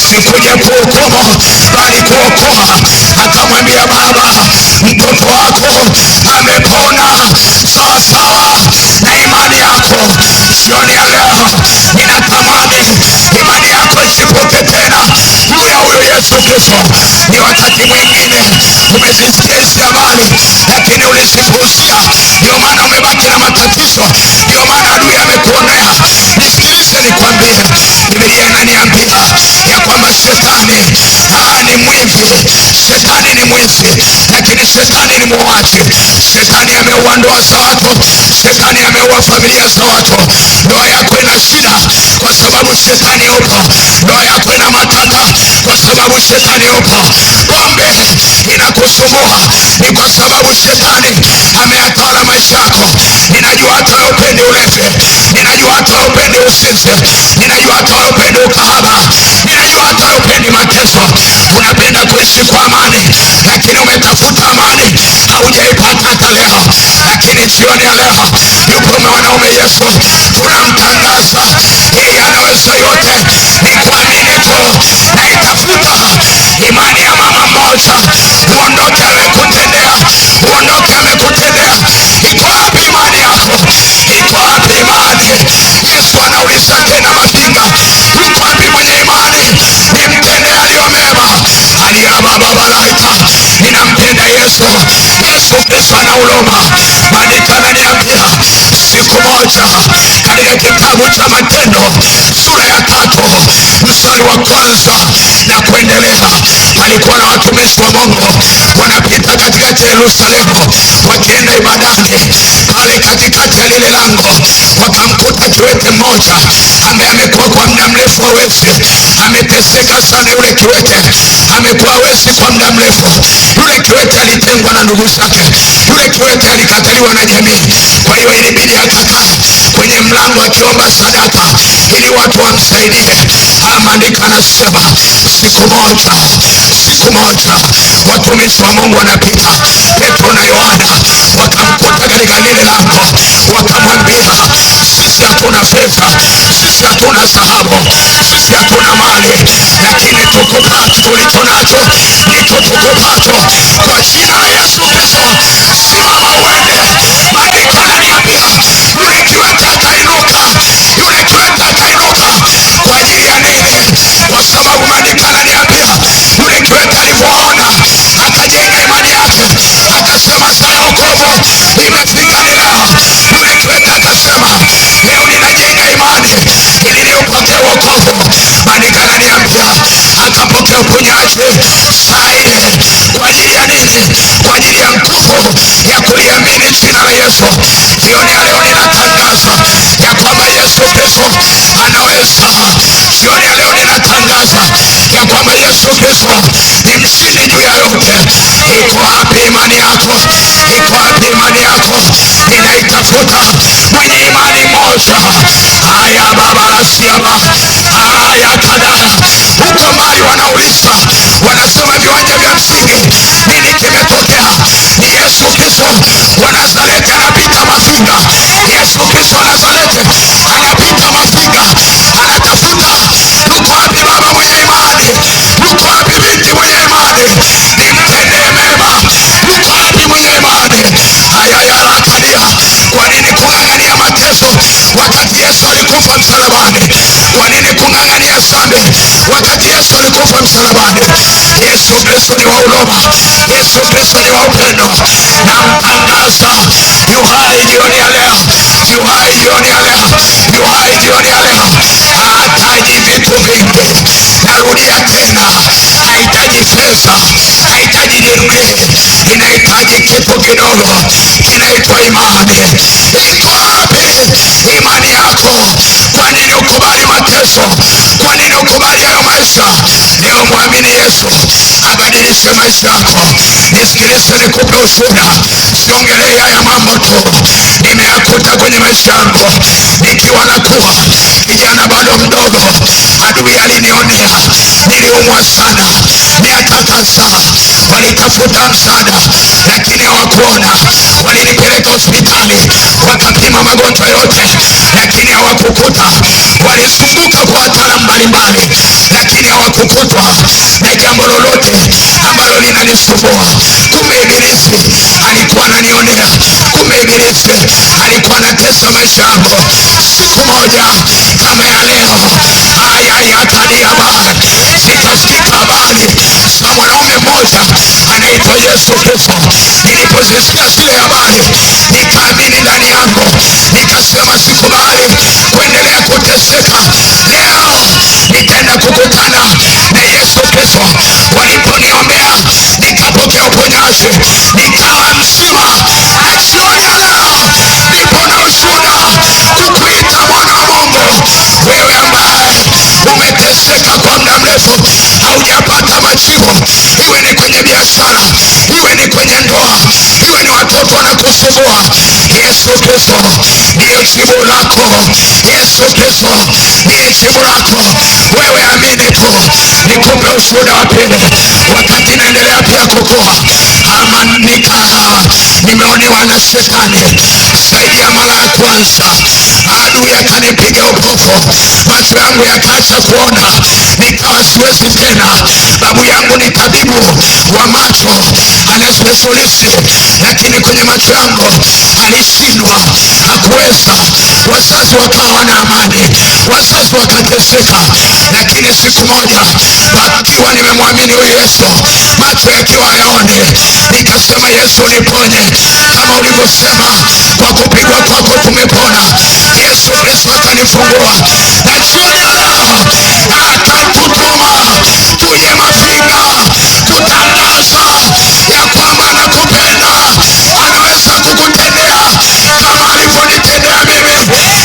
Sikuja kuhukumu, bali kuokoa. Akamwambia, baba, mtoto wako amepona sawasawa na imani yako. Jioni ya leo ninatamani imani yako isipoke tena juu ya huyo Yesu Kristo. Ni wakati mwingine umezisikia hizi habari, lakini ulizipuuzia. Ndio maana umebaki na matatizo, ndio maana adui amekuonea. Nisikilize nikwambie, Biblia inaniambia ya kwamba shetani ni mwivi, shetani ni mwizi, lakini shetani ni muuaji. Shetani ameua ndoa za watu, shetani ameua familia za watu. Ndoa yako ina shida kwa sababu shetani yupo. Ndoa yako ina matata kwa sababu shetani yupo. Pombe inakusumbua ni kwa sababu shetani ameyatawala maisha yako. Ninajua hata wewe hupendi ulevi, ninajua hata wewe hupendi uzinzi, ninajua hata wewe hupendi ukahaba, ninajua hata wewe hupendi mateso. Unapenda kuishi kwa amani, lakini umetafuta amani haujaipata hata leo. Lakini jioni ya leo yupo mwanaume Yesu, tunamtangaza yeye anaweza yote, ni kuamini tu. Naitafuta imani ya mama mmoja, uondoke amekutendea, uondoke amekutendea. Iko wapi imani yako? Iko wapi imani? Yesu anauliza tena Mafinga, yuko wapi mwenye imani? Nimtendee aliyo mema. Aliyabababalaita, ninampenda Yesu. Yesu Kristo anauloma. Maandiko ananiambia siku moja katika kitabu cha Matendo sura ya 3 mstari wa 1 na kuendelea, palikuwa na watumishi wa Mungu wanapita katikati ya Yerusalemu wakienda ibadani. Pale katikati ya lile lango wakamkuta kiwete mmoja ambaye amekuwa kwa muda mrefu hawezi, ameteseka sana. Yule kiwete amekuwa hawezi kwa muda mrefu. Yule kiwete alitengwa na ndugu zake, yule kiwete alikataliwa na jamii. Kwa hiyo ilibidi akakaa kwenye mlango akiomba sadaka ili watu wamsaidie. Maandiko anasema siku moja watumishi wa Mungu wanapita, Petro na Yohana wakamkuta katika lile lango, wakamwambia sisi hatuna fedha, sisi hatuna dhahabu, sisi hatuna mali, lakini tukupacho tulicho nacho ndicho tukupacho. Kwa jina la Yesu Kristo, simama uende. Maandiko yananiambia yule kiwete akainuka, yule kiwete akainuka. Kwa ajili ya nini? Kwa sababu maandiko yananiambia yule kiwete alivyoona akajenga imani yake, akasema saa ya wokovu imefika ni leo. Yule kiwete akasema leo ninajenga imani ili niupokee wokovu. Maandiko yananiambia akapokea uponyaji saa ile. Kwa ajili ya nini? Kwa ajili ya nguvu ya kuliamini jina la Yesu. Jioni ya leo ninatangaza ya kwamba Yesu Kristo anaweza. Jioni ya leo ninatangaza ya kwamba Yesu Kristo ni mshindi juu ya yote. Iko wapi imani yako? Iko wapi imani yako? Ninaitafuta mwenye imani moja. Haya baba rasiaba, haya kadaya huko mbali wanauliza, wanasema viwanja vya msingi, nini kimetokea? Ni Yesu Kristo wa Nazareti anapita Mafinga. Yesu Kristo wa Nazareti anapita Mafinga, anatafuta yuko wapi baba mwenye imani? Yuko wapi binti mwenye imani? Nimtendee mema. Yuko wapi mwenye imani? Haya yarakadia. Kwa nini kung'ang'ania mateso wakati Yesu alikufa msalabani? Kwa nini kung'ang'ania dhambi wakati Yesu alikufa msalabani? Yesu Kristo ni wa huruma, Yesu Kristo ni wa upendo. Namtangaza yu hai jioni ya leo, yu hai jioni ya leo, yu hai jioni ya leo. Hahitaji vitu vingi, narudia tena, hahitaji fedha, hahitaji degree, inahitaji kitu kidogo kinaitwa imani. Iko wapi imani yako? Kwa nini ukubali mateso? Kwa nini ukubali hayo maisha? Leo mwamini Yesu abadilishe maisha yako. Nisikilize, nikupe ushuhuda. Siongelei haya mambo tu, nimeyakuta kwenye maisha yangu nikiwa nakuwa kijana bado mdogo. Adui alinionea, niliumwa sana miaka kadhaa, walitafuta msaada lakini hawakuona. Walinipeleka hospitali wakapima magonjwa yote, lakini hawakukuta. Walizunguka kwa wataalamu mbalimbali, lakini hawakukutwa na jambo lolote ambalo linanisumbua. Kumbe ibilisi alikuwa ananionea, kumbe ibilisi alikuwa anatesa maisha yangu. Siku moja kama ya leo, haya yakaniaba, zikasikika habari za mwanaume mmoja anaitwa Yesu Kristo. Nilipozisikia zile habari, nikaamini ndani yangu, nikasema sikubali kuendelea kuteseka. Leo nitaenda kukutana na Yesu Kristo. Waliponiombea nikapokea uponyaji, nikawa mzima, na jioni ya leo nipo na ushuhuda kukuita mwana wa Mungu. Wewe ambaye umeteseka kwa muda mrefu, haujapata majibu, iwe ni kwenye biashara, iwe ni kwenye ndoa, iwe ni watoto wanakusumbua, Yesu Kristo ndiye jibu lako. Yesu Kristo ndiye jibu lako. Wewe amini tu. Nikupe ushuhuda wa pili. Wakati naendelea pia kukua, ama nimeonewa na shetani zaidi ya mara ya kwanza. Adui akanipiga upofu, macho yangu yakaacha kuona, nikawa siwezi tena. Babu yangu ni tabibu wa macho, ana specialist, lakini kwenye macho yangu alishindwa, hakuweza. Wazazi wakawa wana amani, wazazi wakateseka. Lakini siku moja akiwa nimemwamini huyu Yesu, macho yakiwa hayaoni, nikasema Yesu niponye, kama ulivyosema kwa kupigwa kwako tumepona. Yesu Kristo akanifungua, na jioni ya leo akatutuma tuje Mafinga kutangaza ya kwamba anakupenda, anaweza kukutendea kama alivyonitendea mimi.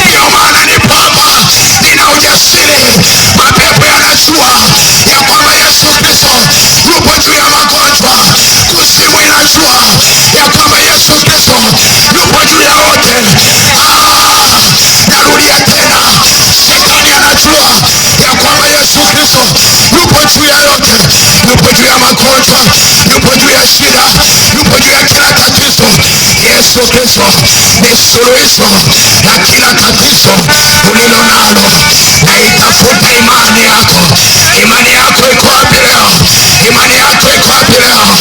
Ndio maana nipo hapa, nina ujasiri. Mapepo yanajua ya kwamba Yesu Kristo yupo juu ya magonjwa. Kuzimu inajua ya kwamba Yesu Kristo yupo juu ya wote. Narudia tena, shetani anajua ya kwamba Yesu Kristo yupo juu ya yote, yupo juu ya magonjwa, yupo juu ya shida, yupo juu ya kila tatizo. Yesu Yesu Kristo ni suluhisho la kila tatizo ulilo nalo. Na itafuta imani yako. Imani yako iko wapi leo? Imani yako iko wapi leo?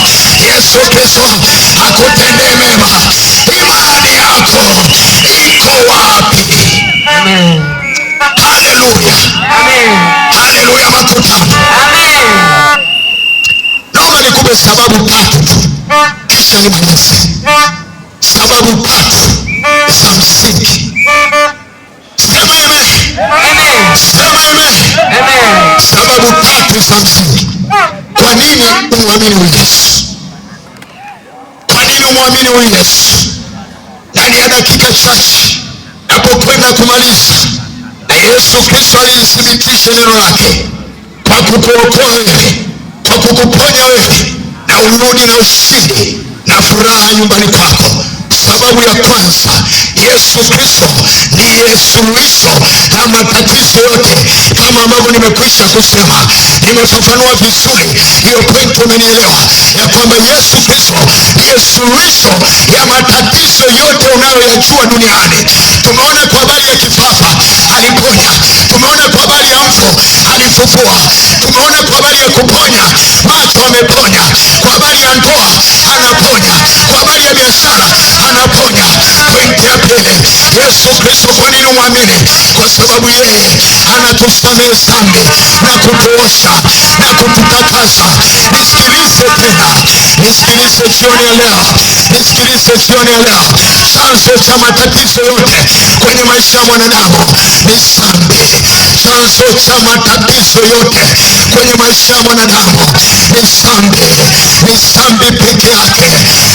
Yesu Kristo akutendee mema. Imani yako iko wapi? Amen. Haleluya. Amen. Haleluya makutano. Amen. Naomba nikupe sababu tatu tu, kisha nimalize. Sababu tatu za msingi. Sema amen. Amen. Sema amen. Amen. Sababu tatu za msingi kwa nini umwamini huyu Yesu. Kwa nini umwamini huyu Yesu? Ndani ya dakika chache napokwenda kumaliza, na Yesu Kristo alithibitisha neno lake kwa kukuokoa wewe, kwa kukuponya wewe, na urudi na ushindi na furaha nyumbani kwako. Sababu ya kwanza, Yesu Kristo ndiye suluhisho la matatizo yote, kama ambavyo nimekwisha kusema. Nimefafanua vizuri hiyo point, umenielewa ya kwamba Yesu Kristo ndiye suluhisho ya matatizo yote unayoyajua duniani. Tumeona kwa habari ya kifafa aliponya, tumeona kwa habari ya mfu alifufua, tumeona kwa habari ya kuponya macho ameponya, kwa habari ya ndoa anaponya, kwa habari ya biashara anaponya. Pointi ya pili, Yesu Kristo, kwa nini umwamini? Kwa sababu yeye anatusamehe dhambi na kutuosha na kututakasa. Nisikilize tena, nisikilize jioni ya leo, nisikilize jioni ya leo. Chanzo cha matatizo yote kwenye maisha ya mwanadamu ni dhambi. Chanzo cha matatizo yote kwenye maisha ya mwanadamu ni dhambi, ni dhambi peke yake,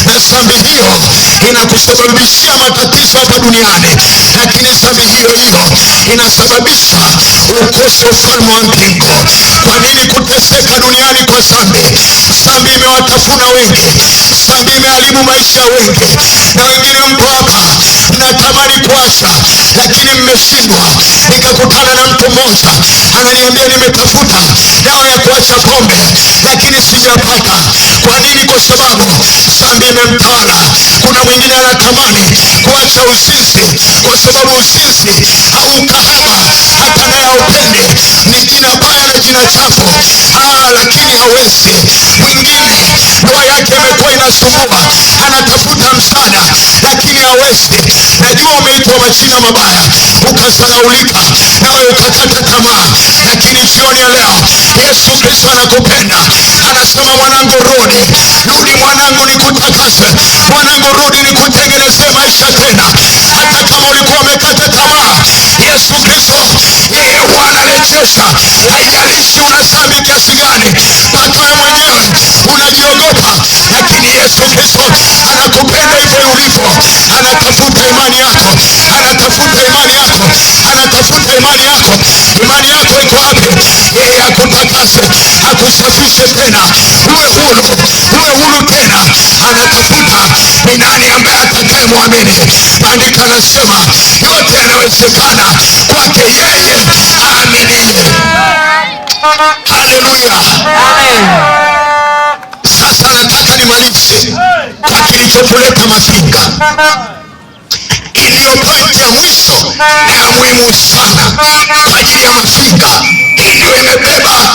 na dhambi hiyo inakusababishia matatizo hapa duniani, lakini dhambi hiyo hiyo inasababisha ukose ufalme wa mbingu. Kwa nini kuteseka duniani kwa dhambi? Dhambi imewatafuna wengi, dhambi imeharibu maisha ya wengi, na wengine mpo hapa mnatamani kuacha, lakini mmeshindwa. Nikakutana na mtu mmoja ananiambia, nimetafuta dawa ya kuacha pombe lakini sijapata. Kwa nini? Kwa sababu dhambi imemtawala. Kuna mwingine anatamani kuacha uzinzi, kwa sababu uzinzi au ukahaba hata naye haupendi, ni jina baya na jina chafu, lakini hawezi. Mwingine ndoa yake imekuwa inasumbua, anatafuta msaada lakini hawezi. Najua umeitwa majina mabaya, ukasaraulika, nawe ukakata tamaa, lakini jioni ya leo Yesu Kristo anakupenda, anasema mwanangu, rudi, rudi mwanangu, nikutakase, mwanangu, rudi nikutengenezee maisha tena. Hata kama ulikuwa umekata tamaa, Yesu Kristo yeye huwa anarejesha. Haijalishi una dhambi kiasi gani, mpaka wewe mwenyewe unajiogopa, lakini Yesu Kristo anakupenda hivyo ulivyo. Anatafuta imani yako, anatafuta imani yako, anatafuta imani yako. Imani yako iko wapi? Yeye akutakase, akusafishe tena, uwe huru, uwe huru tena. Anatafuta ni nani ambaye atakayemwamini. Maandiko anasema yote yanawezekana kwake yeye aaminiye. Haleluya. Sasa nataka nimalize kwa kilichotuleta Mafinga. Iliyo pointi ya mwisho na ya muhimu sana kwa ajili ya Mafinga, hii ndio imebeba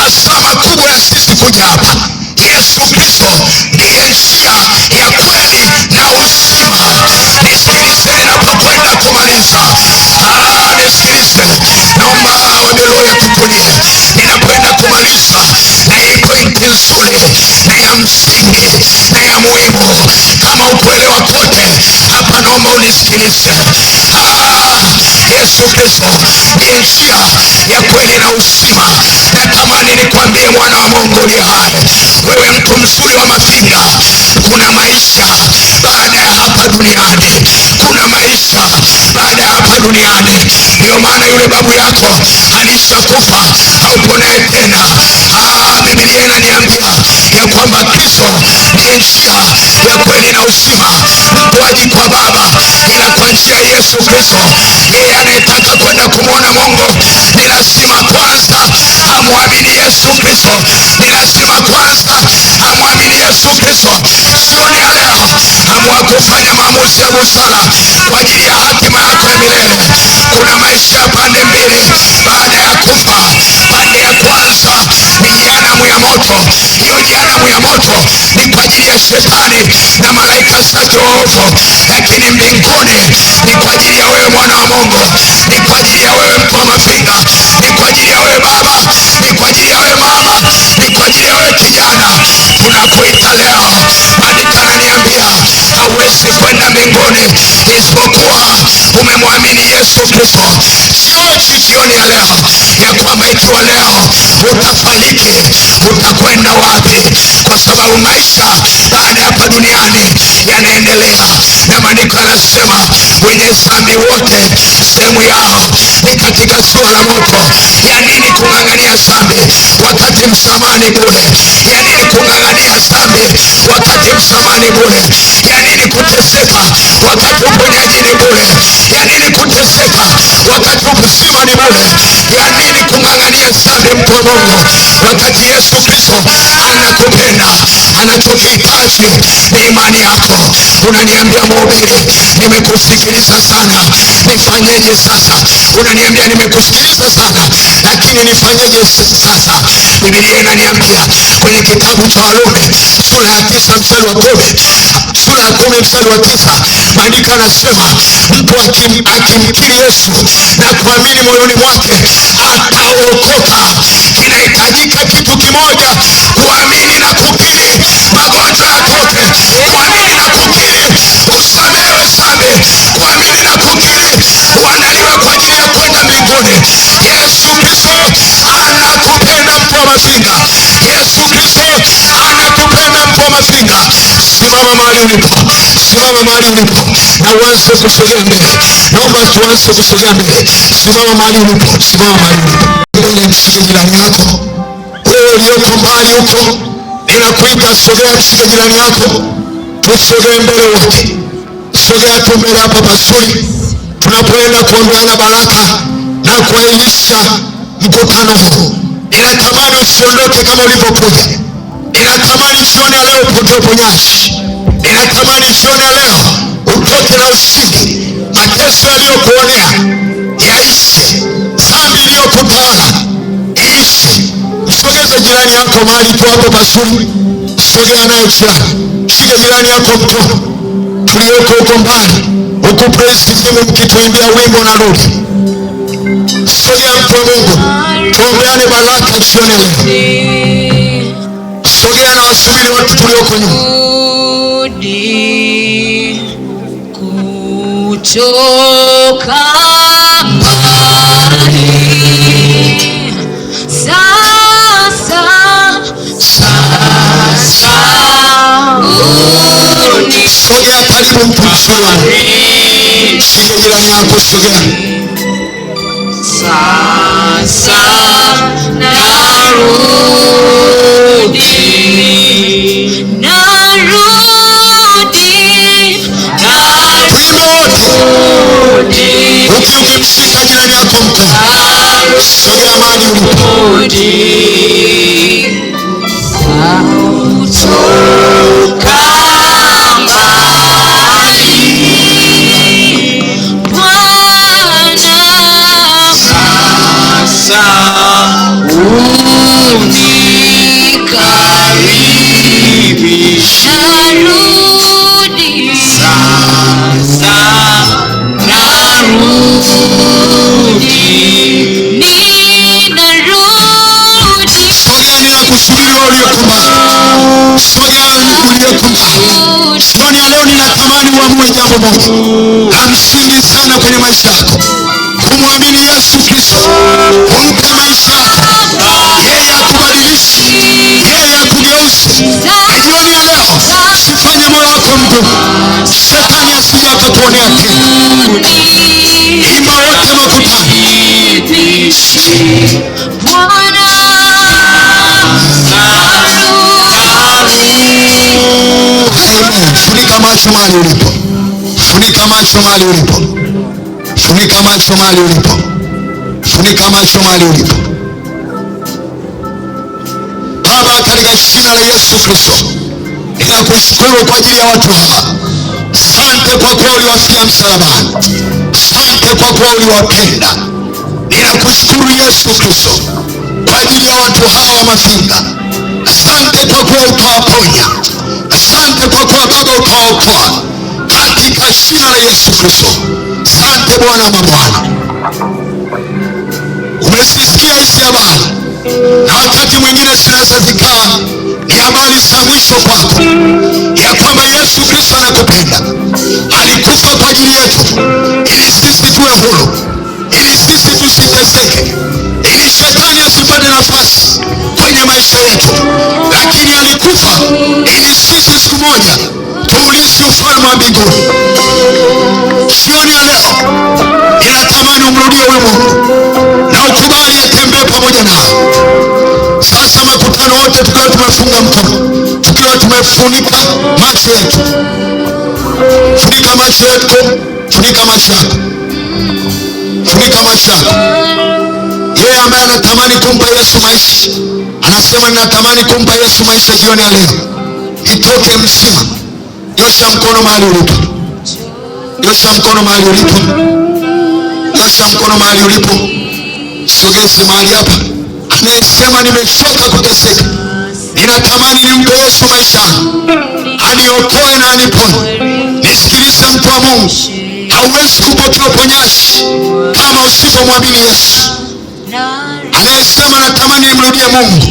azama kubwa ya sisi kuja hapa. Yesu Kristo ndiye njia ya kweli na uzima. Nisikilize ninapokwenda kumaliza. Nisikilize, naomba wabeloya tutulie. Ninapoenda kumaliza na hii pointi nzuri na ya msingi na ya muhimu, kama ukuelewa kote hapa, naomba unisikilize. Yesu Kristo ndiye njia ya kweli na uzima. Natamani nikwambie mwana wa Mungu uliye hai, wewe mtu mzuri wa Mafinga, kuna maisha baada ya hapa duniani, kuna maisha baada ya hapa duniani. Ndio maana yule babu yako alishakufa, haupo naye tena. Biblia inaniambia ya kwamba Kristo ndiye njia ya kweli na uzima. Mtu haji kwa Baba ila kwa njia ya Yesu Kristo. Yeye anayetaka kwenda kumwona Mungu ni lazima kwanza amwamini Yesu Kristo, ni lazima kwanza amwamini Yesu Kristo. Jioni ya leo amua kufanya maamuzi. maamuzi ya busara kwa ajili ya hatima yako ya milele. Kuna maisha ya pande mbili baada ya kufa. Pande ya kwanza ni jehanamu ya moto. Hiyo jehanamu ya moto ni kwa ajili ya shetani na malaika zake waovu, lakini mbinguni ni kwa ajili ya wewe mwana wa Mungu, ni kwa ajili ya wewe mtu wa Mafinga, ni kwa ajili ya wewe baba, ni kwa ajili ya wewe mama, ni kwa ajili ya wewe kijana. Tunakuita leo, maandiko yananiambia hauwezi kwenda mbinguni isipokuwa umemwamini Yesu Kristo. Jioni jioni ya leo ya kwamba ikiwa leo utafariki utakwenda wapi? Kwa sababu maisha baada ya hapa duniani yanaendelea, na maandiko yanasema wenye dhambi wote sehemu yao ni katika ziwa la moto. Ya nini kung'ang'ania dhambi wakati msamaha ni bure? Ya nini kung'ang'ania dhambi wakati msamaha ni bure? Ya nini kuteseka wakati uponyaji ni bure? Ya nini kuteseka wakati uzima ni bure? Ya nini kung'ang'ania dhambi, mtu wa Mungu, wakati Yesu Kristo anakupenda? Anachokihitaji ni imani yako. Unaniambia mhubiri, nimekusikiliza sana, nifanyeje sasa? Unaniambia nimekusikiliza sana, lakini nifanyeje sasa? Biblia inaniambia kwenye kitabu cha Warumi sura ya 9 mstari wa 10, sura ya 10 mstari wa 9, maandiko yanasema mtu akimkiri Yesu na kuamini moyoni mwake ataokoka. Kinahitajika kitu kimoja, kuamini na kukiri magonjwa yatoke, kuamini na kukiri usamehewe dhambi, kuamini na kukiri uandaliwe kwa ajili ya kwenda mbinguni. Yesu Kristo anakupenda mtu wa Mafinga. Yesu Kristo anakupenda mtu wa Mafinga. Simama mahali ulipo, simama mahali ulipo na uanze kusogea mbele. Naomba tuanze kusogea mbele. Simama mahali ulipo, simama mahali ulipo. Mbele, mshike jirani yako. Wewe uliyoko mbali huko, ninakuita, sogea, mshike jirani yako, tusogee mbele wote. Sogea tu mbele hapa pazuri, tunapoenda kuombeana baraka na kuahirisha mkutano huu. Ninatamani usiondoke kama ulivyokuja. Ninatamani jioni ya leo upokee uponyaji. Ninatamani jioni ya leo utoke na ushindi. Mateso yaliyokuonea yaishe, dhambi iliyokutawala iishe. Msogeze jirani yako mahali tu hapo pazuri, sogea naye jirani, shike jirani yako mkono. Tulioko huko mbali, huku praise team mkituimbia wimbo na rudi. Sogea mtu wa Mungu, tuombeane baraka jioni ya leo. Sogea na wasubiri watu tulioko nyuma. Kutoka mbali sasa, sasa Sogea karibu mtumishi wangu, shike jirani yako, sogea. Sasa narudi, narudi, Tuimbe wote, narudi, ukimshika jirani yako mkono, sogea mahali ulipo. narudi kutoka mbali, Bwana Sasa unikaribishe, narudi, sasa narudi, ninarudi, Sogea, ninakusubiri wewe uliyeko mbali. Sogea uliyeko mbali. Jioni ya leo ninatamani uamue jambo moja la msingi sana kwenye maisha yako, kumwamini Yesu Kristo, umpe maisha yako, yeye akubadilishe, yeye akugeuze. Na jioni ya leo usifanye moyo wako mgumu, shetani asije akakuonea tena. Imba wote makutano. Bwana Amen. Funika macho mahali ulipo, funika macho mahali ulipo, funika macho mahali ulipo, funika macho mahali ulipo. Baba, katika jina la Yesu Kristo, ninakushukuru kwa ajili ya watu hawa. Asante. Asante kwa kuwa uliwafia msalabani. Asante kwa kuwa uliwapenda. Ninakushukuru Yesu Kristo kwa ajili ya watu hawa wa Mafinga. Asante kwa kuwa utawaponya. Asante kwa kuwa Baba utawaokoa katika jina la Yesu Kristo. Asante Bwana wa mabwana. Umesisikia hizi habari, na wakati mwingine zinaweza zikawa ni habari za mwisho kwako, ya kwamba Yesu Kristo anakupenda, alikufa kwa ajili yetu ili sisi tuwe huru, ili sisi tusiteseke, ili shetani asipate nafasi kwenye maisha yetu, lakini alikufa ili sisi siku moja tuurithi ufalme wa mbinguni. Jioni ya leo ninatamani umrudie huyu Mungu na ukubali atembee pamoja nawe. Sasa makutano wote tukiwa tumefunga mkono, tukiwa tumefunika macho yetu, funika macho yetu, funika macho yako, funika macho yako. Yeye ambaye anatamani kumpa Yesu maisha, anasema ninatamani kumpa Yesu maisha jioni ya leo, nitoke mzima. Nyosha mkono mahali ulipo, nyosha mkono mahali ulipo, nyosha mkono mahali ulipo, sogeze mahali hapa. Anayesema nimechoka kuteseka, ninatamani nimpe Yesu maisha yangu, aniokoe na aniponye. Nisikilize mtu wa Mungu, hauwezi kupokea uponyaji kama usipomwamini Yesu. Anayesema natamani nimrudie Mungu,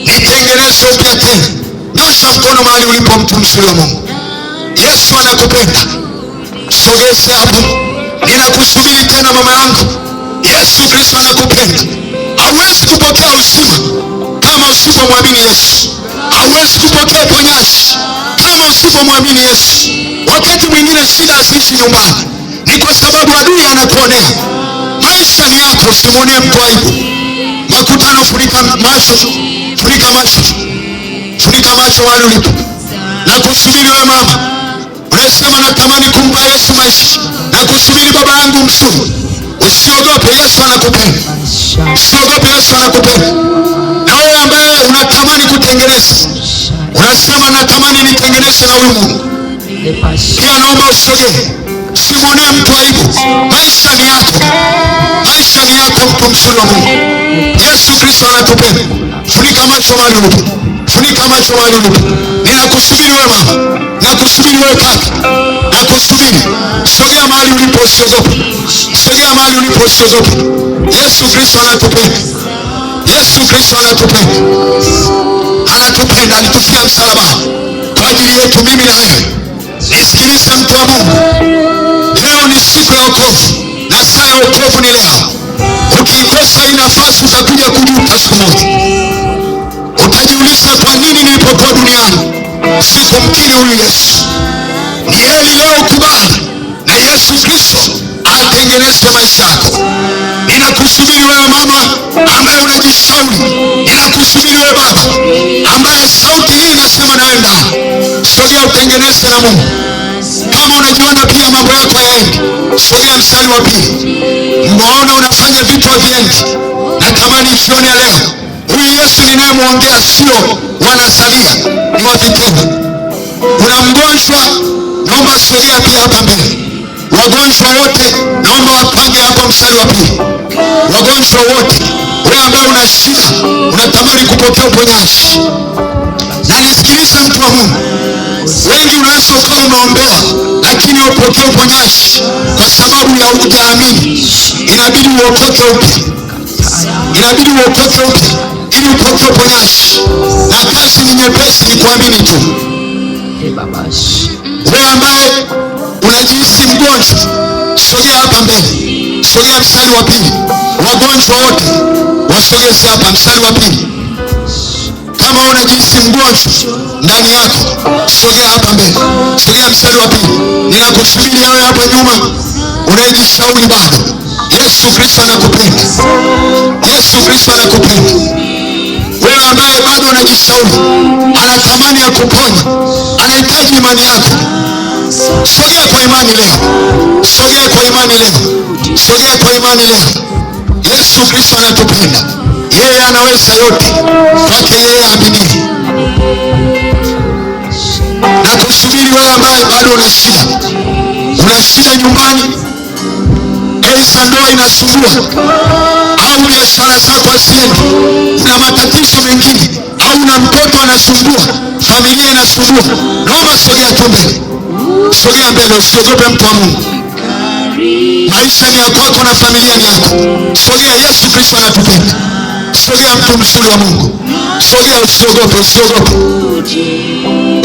nitengeneze upya tena, nyosha mkono mahali ulipo, mtu mzuri wa Mungu. Yesu anakupenda. Sogeze hapo, ninakusubiri tena mama yangu. Yesu Kristo anakupenda. Hauwezi kupokea uzima kama usipomwamini Yesu. Hauwezi kupokea uponyaji kama usipomwamini Yesu. Wakati mwingine shida haziishi nyumbani, ni kwa sababu adui anakuonea. Maisha ni yako, usimwonee mtu aibu. Makutano, funika macho, funika macho, funika macho mahali ulipo. Na kusubiri wewe mama unasema natamani kumpa Yesu maisha, na kusubiri baba yangu mzuri. Usiogope, Yesu anakupenda. Usiogope, Yesu anakupenda. Na wewe ambaye unatamani kutengeneza, unasema natamani nitengeneze na huyu Mungu, pia naomba usogee, usimwonee mtu aibu. Maisha ni yako, maisha ni yako, mtu mzuri wa Mungu. Yesu Kristo anakupenda. Funika macho mahali ulipo, funika macho mahali ulipo. Ninakusubiri wewe mama, nakusubiri wewe kaka, nakusubiri. Sogea mahali ulipo, usiogope. Sogea mahali ulipo, usiogope. Yesu Kristo anatupenda. Yesu Kristo anatupenda, anatupenda, alitufia msalabani kwa ajili yetu mimi na wewe. Nisikilize mtu wa Mungu, leo ni siku ya wokovu na saa ya wokovu ni leo. Ukiikosa hii nafasi utakuja kujuta siku moja. Utajiuliza, kwa nini nilipokuwa duniani sikumkiri huyu Yesu? Ni heri leo ukubali na Yesu Kristo atengeneze maisha yako. Ninakusubiri wewe mama ambaye unajishauri, ninakusubiri wewe baba ambaye sauti hii inasema nawe ndani. Sogea utengeneze na Mungu. Kama unajiona pia mambo yako hayaendi, sogea mstari wa pili. Mbona unafanya vitu haviendi? Natamani jioni ya leo huyu Yesu ninayemwongea sio wanasalia, ni wa vitendo. Kuna mgonjwa, naomba sogea pia hapa mbele. Wagonjwa wote naomba wapange hapa mstari wa pili. Wagonjwa wote, wewe ambaye una shida, unatamani kupokea uponyaji, na nisikilize mtu wa Mungu, wengi unaweza ukawa umeombewa lakini upokee uponyaji kwa sababu ya hujaamini. Inabidi uokoke upya, inabidi uokoke upya ili upokee uponyaji, na kazi ni nyepesi, ni kuamini tu. Wewe ambaye unajihisi mgonjwa, sogea hapa mbele, sogea mstari wa pili. Wagonjwa wote wasogeze hapa mstari wa pili. Kama unajihisi mgonjwa ndani yako, sogea hapa mbele, sogea mstari wa pili. Ninakusubiri wewe hapa nyuma unayejishauri bado. Yesu Kristo anakupenda, Yesu Kristo anakupenda. Wewe ambaye bado unajishauri, anatamani akuponye, anahitaji imani yako. Sogea kwa imani leo, sogea kwa imani leo, sogea kwa imani leo. Yesu Kristo anatupenda, yeye anaweza yote, kwake yeye aminiye. Na kusubiri wewe ambaye bado una shida, Una shida nyumbani, aidha ndoa inasumbua au biashara zako haziendi, una matatizo mengine, au una mtoto anasumbua, familia inasumbua, naomba sogea tu mbele, sogea mbele, usiogope mtu wa Mungu. Maisha ni ya kwako na familia ni yako. Sogea, Yesu Kristo anatupenda. Sogea mtu mzuri wa Mungu, sogea, usiogope, usiogope,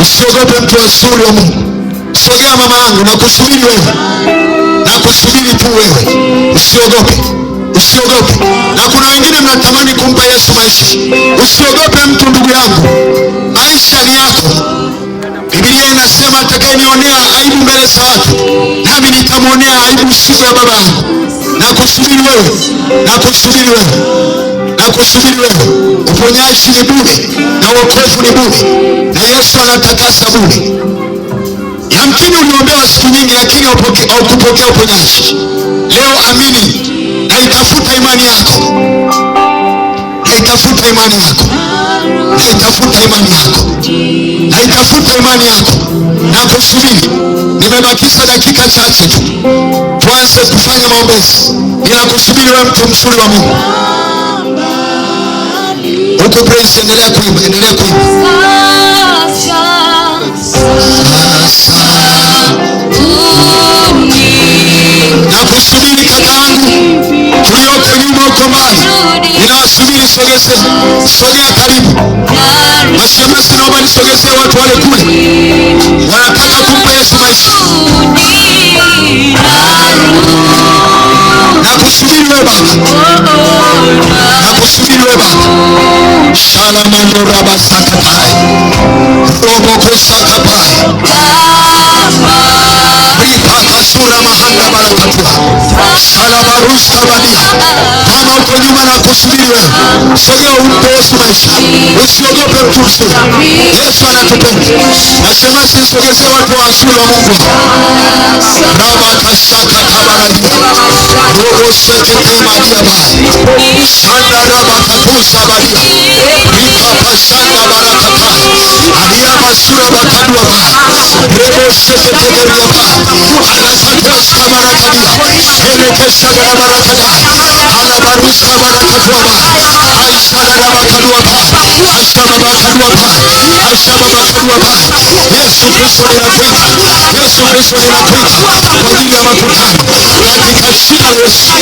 usiogope mtu mzuri wa Mungu. Sogea mama yangu, nakusubiri wewe, nakusubiri tu wewe, usiogope, usiogope. Na kuna wengine mnatamani kumpa Yesu maisha. Usiogope mtu, ndugu yangu, maisha ni yako. Biblia inasema atakayenionea aibu mbele za watu, nami nitamwonea aibu siku ya baba yangu. Nakusubiri wewe, nakusubiri wewe, nakusubiri wewe. Uponyaji ni bure na wokovu ni bure, na Yesu anatakasa bure. Yamkini uliombewa siku nyingi, lakini haukupokea uponyaji. Leo amini, naitafuta imani yako, naitafuta imani yako, naitafuta imani yako, naitafuta imani yako. Nakusubiri, nimebakisha dakika chache tu tuanze kufanya maombezi. Ninakusubiri wewe mtu mzuri wa Mungu. Huko praise, endelea kuimba, endelea kuimba. Nakusubiri kaka yangu ulioko nyuma, uko mbali, ninawasubiri. Sogeze, sogea karibu. Mashemasi, naomba nisogezee watu wale kule wanataka kumpa Yesu maisha. Nakusubiri wewe baba, nakusubiri wewe baba. Shalamando rabasakatai robokosakapai ripakasura mahanda barakatua shalabaruska badia. Mama uko nyuma, na kusubiri wewe, sogea umpe Yesu maisha, usiogope mtu mzuri. Yesu anatupenda. Mashemasi, sogezee watu wazuri wa Mungu. Rabakashaka tabaradia roboseketemadia shanda rabakatusa badia ripapashanda barakatai aliabasura bakadua ba reboseketegeria ba arakatoska barakadia elekeshagara barakada alabaruska barakatua ba aishagara bakadua ba ashababakadua ba ashababakadua ba. Yesu Kristo ninakuita, Yesu Kristo ninakuita kwa ajili ya makutano katika jina la Yesu.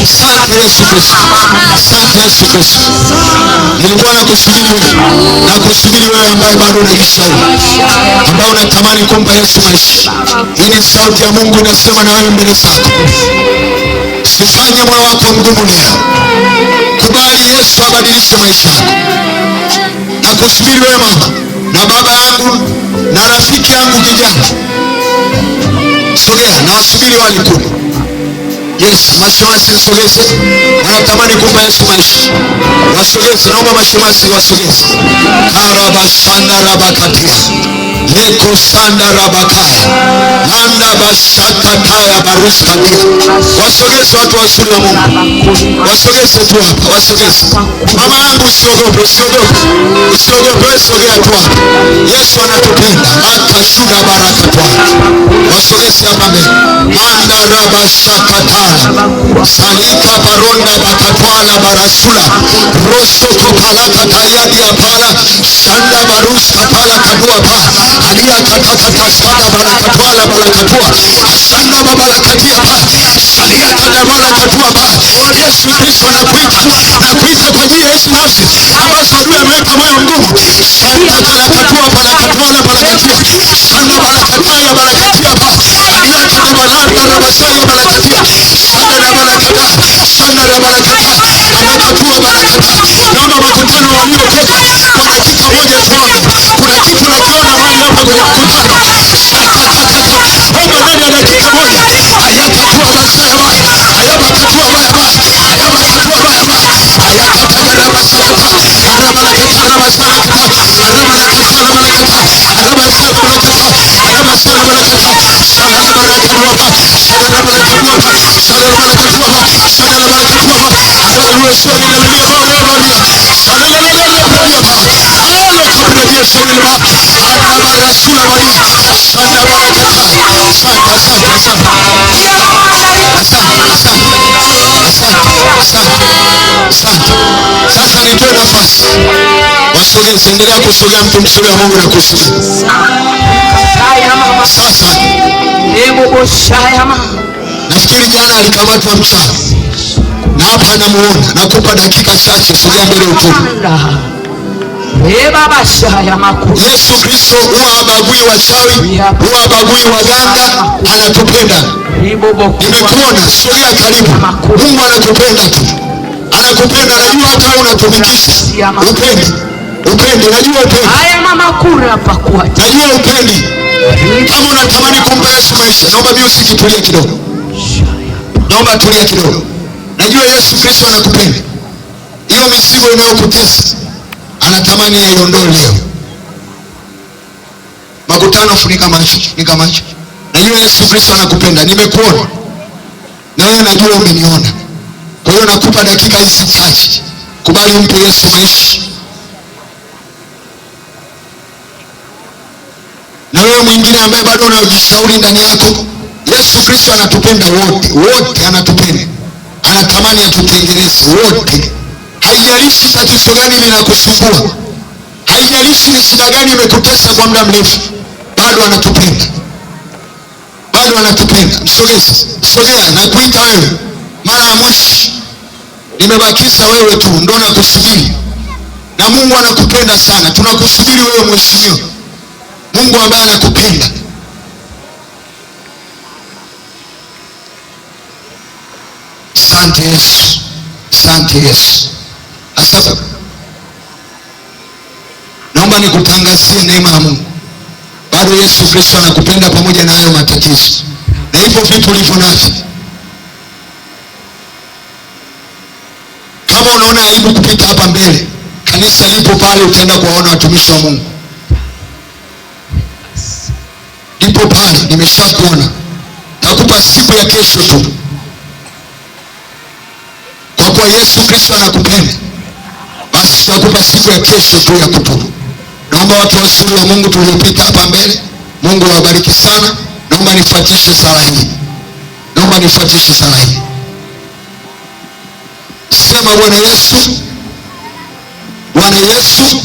Asante Yesu Kristo, asante Yesu Kristo. Nilikuwa nakusubiri wewe, nakusubiri wewe ambaye bado unajishauri, ambaye unatamani kumpa Yesu maisha. Hii ni sauti ya Mungu inasema na wewe mbele zako. Usifanye moyo wako mgumu leo, kubali Yesu abadilishe maisha yako. Nakusubiri wewe mama na baba yangu na rafiki yangu kijana, sogea, na wasubiri wale kule. Yes, mashemasi nisogeze, wanatamani kumpa Yesu maisha, wasogeze. Naomba mashemasi wasogeze. Karabashanda rabakatia leko sanda rabakaya landa bashakataya baruskadia. Wasogeze watu wazuri wa Mungu, wasogeze tu hapa, wasogeze. Mama yangu usiogope, usiogope, usiogope, wewe sogea tu hapa. Yesu anatupenda. Makashuda baraka twa wasogeze hapa mbele. Manda rabashakatala salika baronda bakatwala barasula rosoko palaka tayadia pala shanda baruska pala kadua pa alia katakata barakatwala barakatua shanda babarakatia pa salia kadabala katua pa. Yesu Kristo anakuita, nakuita kwa ajili ya hizi nafsi ambazo adui ameweka moyo mgumu. Shanda barakatua barakatwala barakatia shanda barakataya barakatia pa alia kadabalanda rabasaya barakatia shanda barakata shanda barakata anakatua barakata. Naomba makutano waliokoka kwa dakika moja tuombe. Kuna kitu nakiona mahali hapa kwenye mkutano. Omba ndani ya dakika moja. Ayakatua basaya baya ayabakatua baya baya ayabakatua baya baya ayakatagara basakata arabarakata arabasakata arabarakata arabarakata arabasaka barakata arabasaka barakata shagara barakata shagara barakata shagara barakata shagara barakata Asante, asante, asante. Asante, asante. Asante, asante. Asante. Sasa nitoe nafasi. Wasogeze, endelea kusogea mtu mzuri wa Mungu na kusogea. Sasa nafikiri jana alikamatwa mchana na hapa anamuona. Nakupa dakika chache, sogea mbele utubu. Yesu Kristo huwa habagui wachawi, huwa habagui waganga, anatupenda. Nimekuona, sogea karibu. Mungu anakupenda tu, anakupenda. Najua hata wewe unatumikisha, upendi, upendi, najua upendi, najua upendi. Kama unatamani kumpa Yesu maisha, naomba music tulia kidogo, naomba tulia kidogo. Najua Yesu Kristo anakupenda. Hiyo mizigo inayokutesa anatamani aiondoe leo. Makutano, funika macho, funika macho. Najua Yesu Kristo anakupenda, nimekuona na wewe najua umeniona. Kwa hiyo nakupa dakika hizi chache, kubali umpe Yesu maisha. Na wewe mwingine ambaye bado unajishauri ndani yako, Yesu Kristo anatupenda wote, wote anatupenda, anatamani atutengeneze wote. Haijalishi tatizo gani linakusumbua, haijalishi ni shida gani imekutesa kwa muda mrefu, bado anatupenda, bado anatupenda. Msogeze, sogea, nakuita wewe mara ya mwisho, nimebakiza wewe tu, ndo nakusubiri. Na Mungu anakupenda sana, tunakusubiri wewe mheshimiwa. Mungu ambaye anakupenda. Asante Yesu, asante Yesu. Asante. Naomba nikutangazie neema ya Mungu. Bado Yesu Kristo anakupenda pamoja na hayo matatizo na hivyo vitu ulivyo navyo. Kama unaona aibu kupita hapa mbele, kanisa lipo pale, utaenda kuwaona watumishi wa Mungu. Lipo pale, nimeshakuona. Nakupa siku ya kesho tu, kwa kuwa Yesu Kristo anakupenda, basi tutakupa siku ya kesho tu ya kutubu. Naomba watu wazuri wa Mungu tuliopita hapa mbele, Mungu awabariki sana. Naomba nifuatishe sala hii, naomba nifuatishe sala hii. Sema: Bwana Yesu, Bwana Yesu,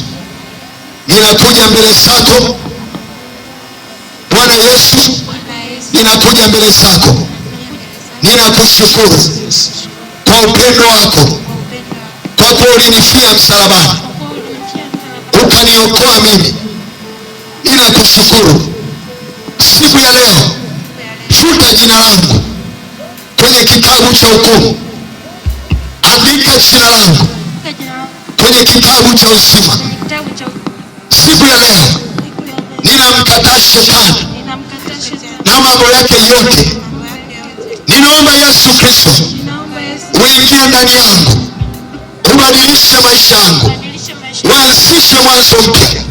ninakuja mbele zako. Bwana Yesu, ninakuja mbele zako, ninakushukuru kwa upendo wako, kwa kuwa ulinifia msalabani ukaniokoa mimi. Ninakushukuru siku ya leo, futa jina langu kwenye kitabu cha hukumu, andika jina langu kwenye kitabu cha uzima. Siku ya leo ninamkataa shetani na mambo yake yote. Ninaomba Yesu Kristo uingie ndani yangu, ubadilishe maisha yangu, uanzishe mwanzo mpya.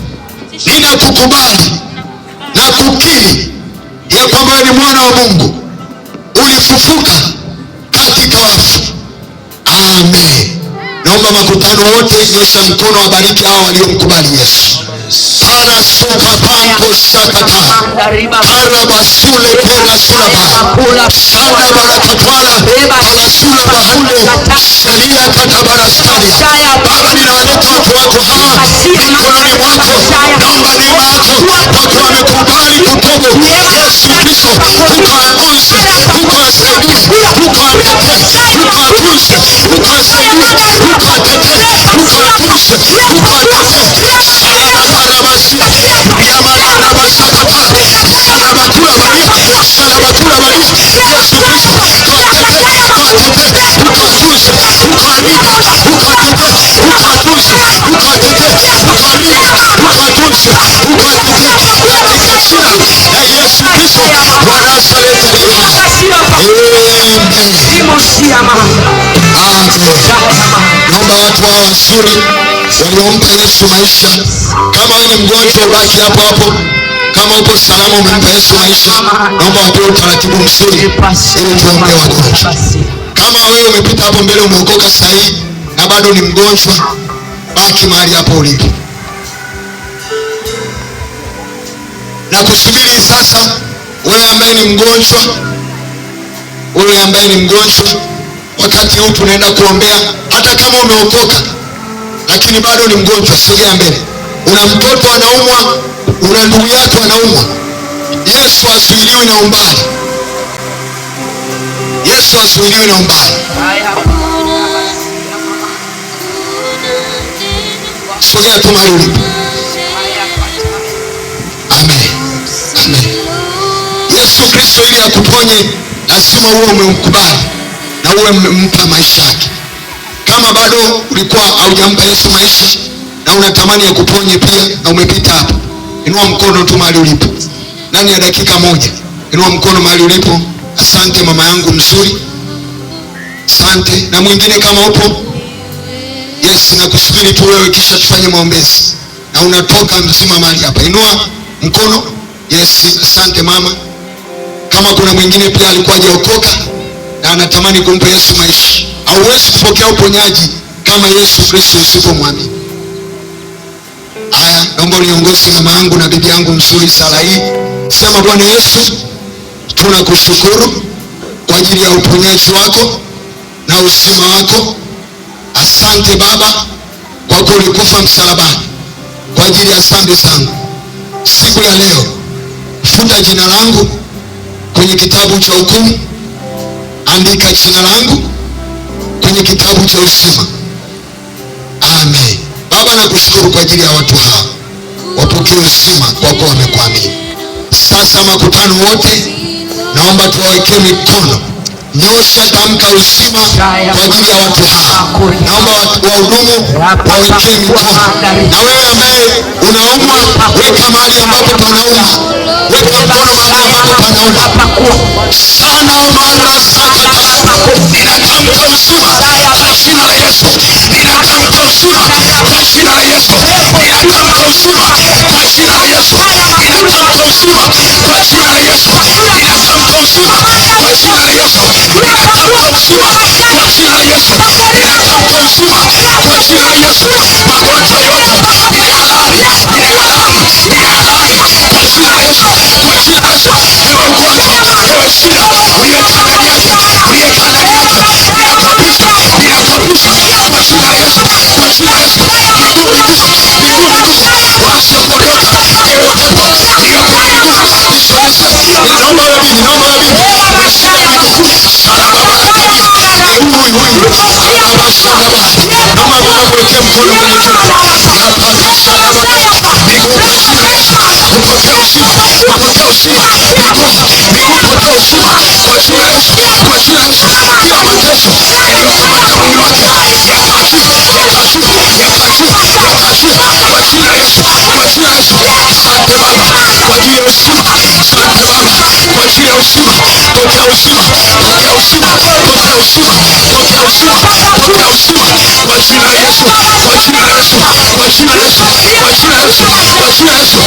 Ninakukubali na kukiri ya kwamba wewe ni mwana wa Mungu, ulifufuka katika wafu. Amen. Naomba makutano wote nyosha mkono, wabariki hao waliomkubali Yesu. Para suka panko shakata karabasule pera sulaba shanda barakatwala parasula bahunde shalia katabarastaria. Baba, ninawaleta watu wako hawa mikononi mwako, naomba neema yako kwa kuwa wamekubali kutubu. Yesu Kristo, ukawaongoze, ukawasaidie, ukawatetee, ukawatunze, ukawasaidie, ukawatetee, ukawatunze, ukawatetee. Salabakarabasia yamanarabasakata salabakula baria salabakula baria. Yesu Kristo, ukawatetee, ukawatetee, ukawatunze, ukawalinde, ukawatetee, ukawatunze, ukawatetee, ukawalinde, ukawatunze, ukawatetee katika jina la Yesu Kristo wa Nazareti aliye hai. Amen. Amen. Naomba watu hawa wazuri waliompa Yesu maisha, kama wewe ni mgonjwa ubaki hapo hapo, kama upo salama umempa Yesu maisha, naomba wapewe utaratibu mzuri ili tuombee wagonjwa. Kama wewe umepita hapo mbele umeokoka sahihi na bado ni mgonjwa, baki mahali hapo ulipo na kusubiri sasa. Wewe ambaye ni mgonjwa, wewe ambaye ni mgonjwa, wakati huu tunaenda kuombea. Hata kama umeokoka lakini bado ni mgonjwa, sogea mbele. Una mtoto anaumwa, una ndugu yako anaumwa, Yesu hazuiliwi na umbali. Yesu hazuiliwi na umbali. Sogea tu mahali ulipo. Amen. Amen. Yesu Kristo ili akuponye lazima uwe umemkubali na uwe umempa maisha yake. Kama bado ulikuwa haujampa Yesu maisha na unatamani akuponye pia na umepita hapo, inua mkono tu mahali ulipo. Ndani ya dakika moja, inua mkono mahali ulipo. Asante mama yangu mzuri. Asante. Na mwingine kama upo, yes, nakusubiri tu wewe kisha tufanye maombezi. Na unatoka mzima mahali hapa. Inua mkono. Yes, asante mama. Kama kuna mwingine pia alikuwa hajaokoka na anatamani kumpa Yesu maisha, hauwezi kupokea uponyaji kama Yesu Kristo usipomwamini. Haya, naomba uniongoze mama yangu na bibi yangu mzuri sala hii. Sema: Bwana Yesu, tunakushukuru kwa ajili ya uponyaji wako na uzima wako. Asante Baba kwa kuwa ulikufa msalabani kwa ajili ya dhambi zangu. Siku ya leo futa jina langu kwenye kitabu cha hukumu, andika jina langu kwenye kitabu cha uzima. Amen. Baba, nakushukuru kwa ajili ya watu hawa, wapokee uzima kwa kuwa wamekuamini. Sasa makutano wote, naomba tuwawekee mikono. Nyosha, tamka uzima kwa ajili ya watu hawa. Naomba wahudumu wawekee mikono. Na wewe ambaye unaumwa, weka mahali ambapo panauma, weka mkono mahali ambapo panauma sana. Mara sakata, ninatamka uzima kwa jina la Yesu. Ninatamka uzima kwa jina la Yesu. Ninatamka uzima kwa jina la Yesu. Ninatamka uzima kwa jina la Yesu. Ninatamka uzima kwa jina la Yesu. Ninatamka uzima kwa jina la Yesu. Ninatamka uzima kwa jina la Yesu. Magonjwa yote ninayalaani, ninayalaani, ninayalaani kwa jina la Yesu, kwa jina la Yesu. Ewe ugonjwa, ewe shida uliyekaa ndani yake, uliyekaa ndani yake, ninakuapisha, ninakuapisha kwa jina la Yesu, kwa jina la Yesu. Miguu, miguu, miguu, miguu, waanze kuondoka. Ewe pepo iliyo kwenye miguu, isogeze. Naomba wewe bibi, naomba wewe bibi, unashika miguu. Sharaba barakadia. Huyu huyu araba sharaba. Naomba mama kuwekea mkono kwenye kiuno. Yapaka sharaba. Miguu kwa jina la Yesu, upokee uzima, upokee uzima. Miguu, miguu, pokea uzima kwa jina la Yesu, kwa jina la Yesu. Kila mateso yaliyokamata mwili wake yakaachie, yakaachie, yakaachie, yakaachie kwa jina la Yesu, kwa jina la Yesu. Asante Baba kwa ajili ya uzima, asante Baba kwa ajili ya uzima. Pokea uzima, pokea uzima, pokea uzima, pokea uzima, pokea uzima kwa jina la Yesu, kwa jina la Yesu, kwa jina la Yesu, kwa jina la Yesu, kwa jina la Yesu.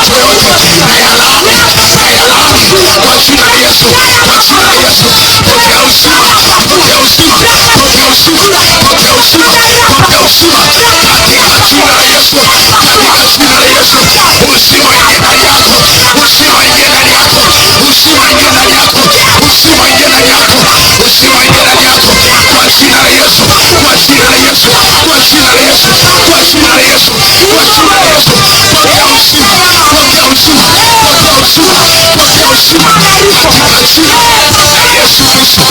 Magonjwa yote na yalaani, na yalaani kwa jina la Yesu, kwa jina la Yesu. Pokea uzima, pokea uzima, pokea uzima, pokea uzima, pokea uzima katika jina la Yesu, katika jina la Yesu. Uzima ingie ndani yako, uzima ingie ndani yako, uzima ingie ndani yako, uzima ingie ndani yako, uzima ingie ndani yako kwa jina la Yesu, kwa jina la Yesu, kwa jina la Yesu, kwa jina la Yesu, kwa jina la Yesu. Pokea uzima, pokea uzima, pokea uzima, pokea uzima katika jina la Yesu Kristo.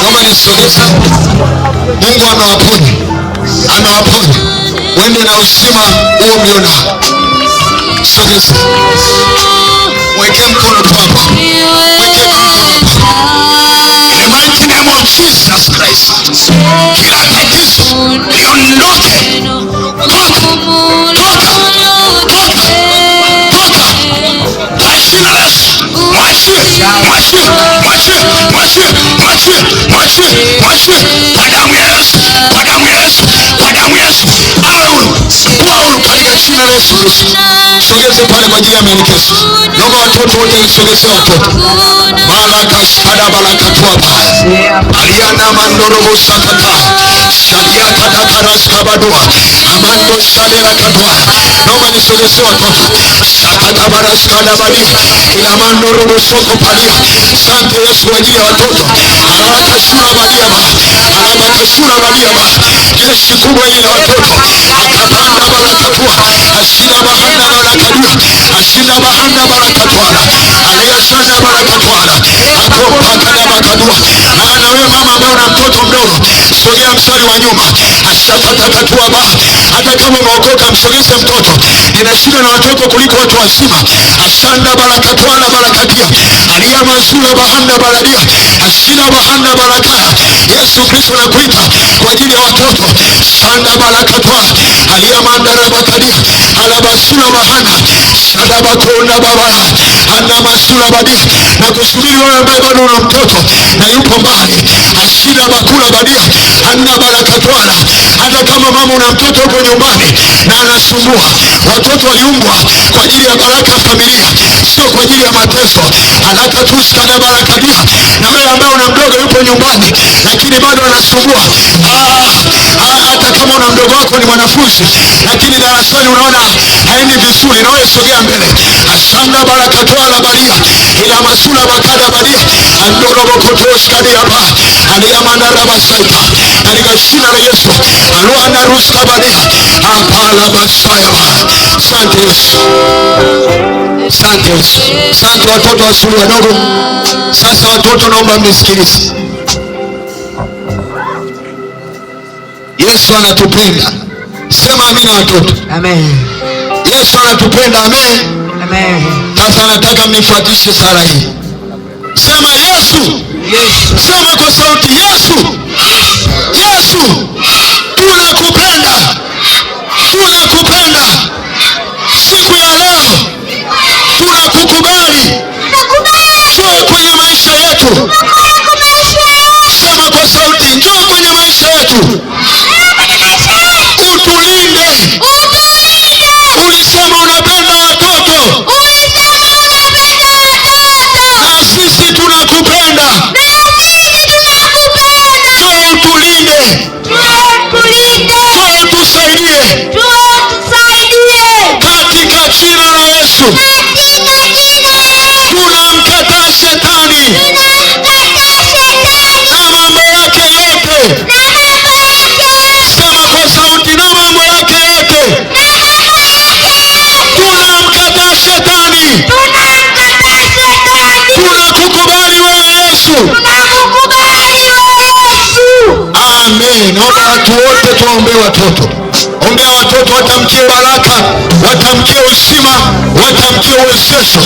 Naomba nisogeze. Mungu amewaponya, amewaponya. Wende na uzima huo mlionao. Sogeza, mwekee mkono tu hapa, mwekee tu mkono hapa. In the mighty name of Jesus Christ, kila tatizo liondoke. Toka, toka, toka, toka kwa jina la Yesu. Mwachie, mwachie, mwachie, mwachie, mwachie, mwachie, mwachie kwa damu ya Yesu, kwa damu ya Yesu, kwa damu ya Yesu. Awe huru, kuwa huru katika jina la Yesu Kristo. Sogeze pale kwa ajili ya maelekezo. Naomba watoto wote nisogeze watoto. Malaka shada balaka tuapa. Aliana mandoro musakata. Shadia kadaka raskabadua. Amani. Mando shadela katwa. Naomba nisogeze watoto. Shakatabara shkadabadia. Ila mando robo soko palia. Asante Yesu kwa ajili ya watoto. Alabakashura badia ba. Alabakashura badia ba. Jeshi kubwa ile la watoto. Akapanda barakatua. Ashina bahanda barakadua. Ashina bahanda barakatwala. Aliyashana barakatwala. Akopakada bakadua. Na wewe mama ambaye una mtoto mdogo, sogea mstari wa nyuma. Ashakatakatua ba. Hata kama umeokoka, msogeze mtoto. Nina shida na watoto kuliko watu wazima. Ashanda barakatwala barakatia. Aliya masura bahanda baradia. Ashina bahanda barakaya. Yesu Kristo anakuita kwa ajili ya watoto. Shanda barakatwa. Aliya mandara bakadia. Alabasura bahanda. Shanda bakonda babaya. Anda masura badia. Na kusubiri wewe ambaye bado una mtoto na yupo mbali. Ashina bakula badia. Anda barakatwala. Hata kama mama una mtoto yupo nyumbani na anasumbua. Watoto waliumbwa kwa ajili ya baraka ya familia, sio kwa ajili ya mateso. Alakatuska na barakadia. Na wewe ambaye una mdogo yupo nyumbani lakini bado anasumbua. Hata kama una mdogo wako ni mwanafunzi lakini darasani unaona haendi vizuri, na wewe sogea mbele. Ashanda barakatwala badia. Ila masula bakada badia. Andorobokotoska diaba. Aliyamanda rabasaita. Katika jina la Yesu. Aluana ruska badia. Apala basaya. Asante Yesu. Asante Yesu. Asante watoto wazuri wadogo. Sasa watoto, naomba mnisikilize. Yesu anatupenda. Sema amina watoto. Amen. Yesu anatupenda. Amen. Amen. Sasa nataka mnifuatishe sala hii. Sema Yesu. Yesu. Sema kwa sauti Yesu. Yesu, tunakupenda. Tunakupenda. Siku ya leo tunakukubali. Njoo kwenye maisha yetu. Sema kwa sauti, njoo kwenye maisha yetu. Utulinde. Ulisema unapenda watoto. Na sisi tunakupenda. Njoo utulinde. Njoo utusaidie. Katika jina la Yesu. Tunamkataa shetani na mambo yake yote. Sema kwa sauti, na mambo yake yote. Tunamkataa shetani. Tunakukubali wewe Yesu. Amen. Naomba watu wote tuwaombee watoto. Ombea watoto, watamkie baraka, watamkie uzima, watamkie uwezesho.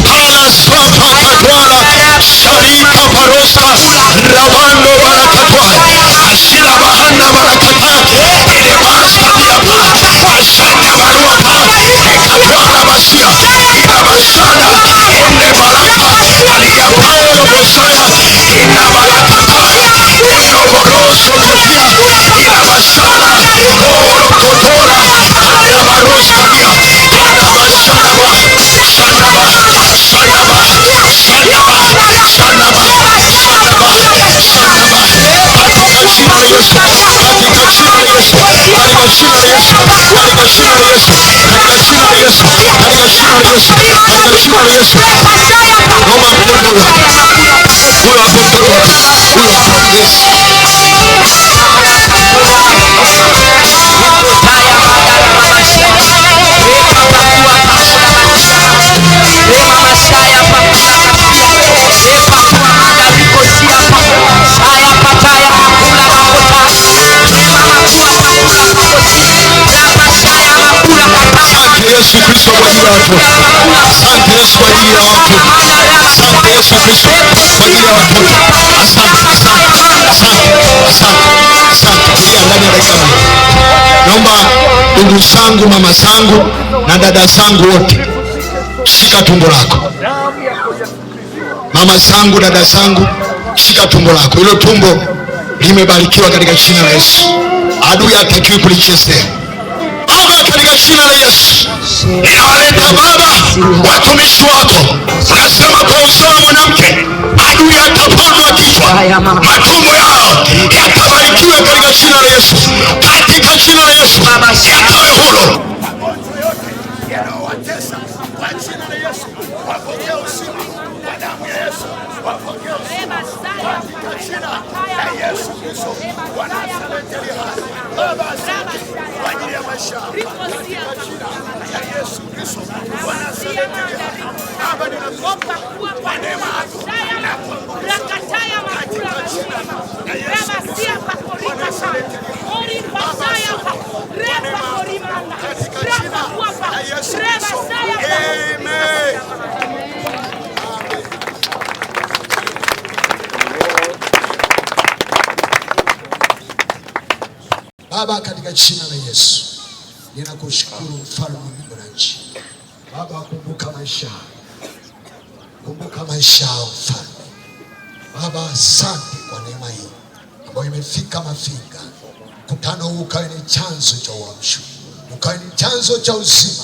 Hala sapa katwala sharika paroska rabando barakatwala ashira bahanda barakata ile basta diapa ashanda barua pa ekatwala basia ila bashada ende baraka aliya paulo bosaya ina barakata endo boroso kotia ila bashada oro kotora anda baroska dia ila bashada ba shanda ba shanda ba shanda ba shanda ba shanda ba shanda ba katika jina la Yesu, katika jina la Yesu, katika jina la Yesu, katika jina la Yesu, katika jina la Yesu, katika jina la Yesu, katika jina la Yesu. Naomba mtoto huyo huyo hapo, mtoto huyo hapo, yes. Asante Yesu Kristo kwa ajili ya watoto. Asante Yesu kwa ajili ya watoto. Asante Yesu Kristo kwa ajili ya watoto. Asante, asante, asante, asante, asante. Tulia ndani ya dakika moja. Naomba ndugu zangu, mama zangu na dada zangu wote, shika tumbo lako. Mama zangu, dada zangu, shika tumbo lako. Hilo tumbo limebarikiwa katika jina la Yesu. Adui hatakiwi kulichezea. Baba, katika jina la Yesu ninawaleta Baba watumishi wako. Unasema kwa uzao wa mwanamke adui atapondwa kichwa, matumbo yao yatabarikiwa katika jina la Yesu, katika jina la Yesu yakawe Baba, katika jina la Yesu ninakushukuru, mfalme wa mbingu na nchi. Baba, kumbuka maisha, kumbuka maisha yao mfalme. Baba, asante kwa neema hii ambayo imefika Mafinga. Mkutano huu ukawe ni chanzo cha uamsho, ukawe ni chanzo cha uzima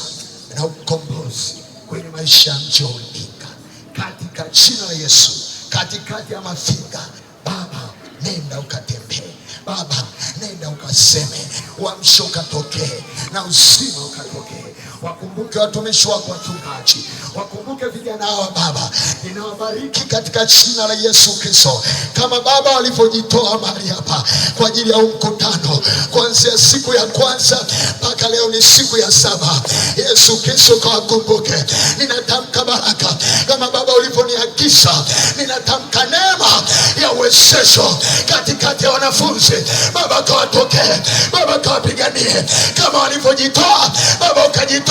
na ukombozi kwenye maisha ya mji wa Iringa, katika jina la Yesu, katikati ya Mafinga. Baba, nenda ukatembee, Baba, nenda ukaseme, uamsho ukatokee na uzima ukatokee. Wakumbuke watumishi wako wachungaji, wakumbuke vijana hawa Baba, ninawabariki katika jina la Yesu Kristo, kama Baba walivyojitoa mahali hapa kwa ajili ya huu mkutano, kuanzia siku ya kwanza mpaka leo ni siku ya saba. Yesu Kristo kawakumbuke. Ninatamka baraka kama Baba ulivyoniagiza, ninatamka neema ya uwezesho katikati ya wanafunzi Baba, kawatokee Baba, kawapiganie kama walivyojitoa Baba, ukajitoe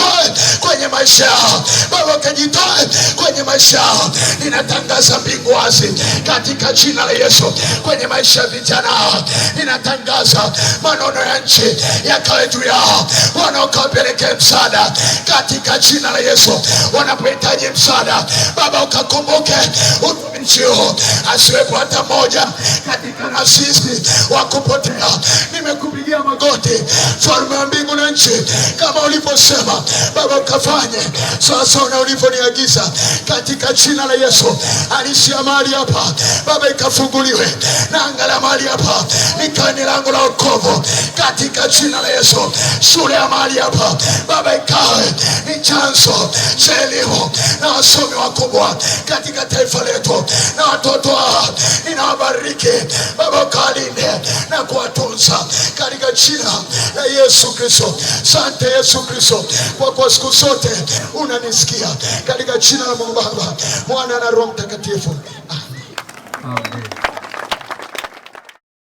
kwenye maisha yao Baba, ukajitoe kwenye maisha yao. Ninatangaza mbingu wazi katika jina la Yesu kwenye maisha ya vijana hao. Ninatangaza manono ya nchi yakawe juu yao, Bwana ukawapelekee msaada katika jina la Yesu. Wanapohitaji msaada Baba, ukakumbuke utumishi huu, asiwepo hata mmoja katika nafsi hizi wa kupotea. Nimekupigia magoti mfalme wa mbingu na nchi, kama ulivyosema Baba, ukafanye sawasawa na ulivyoniagiza katika jina la Yesu. Halisi ya mahali hapa Baba ikafunguliwe na anga la mahali hapa likawe ni lango la wokovu katika jina la Yesu. Shule ya mahali hapa Baba ikawe ni chanzo cha elimu na wasomi wakubwa katika taifa letu, na watoto hawa ninawabariki Baba, ukawalinde na kuwatunza katika jina la Yesu Kristo. Sante Yesu Kristo, kwa kuwa siku zote unanisikia, katika jina la Mungu Baba, Mwana na Roho Mtakatifu. Amen.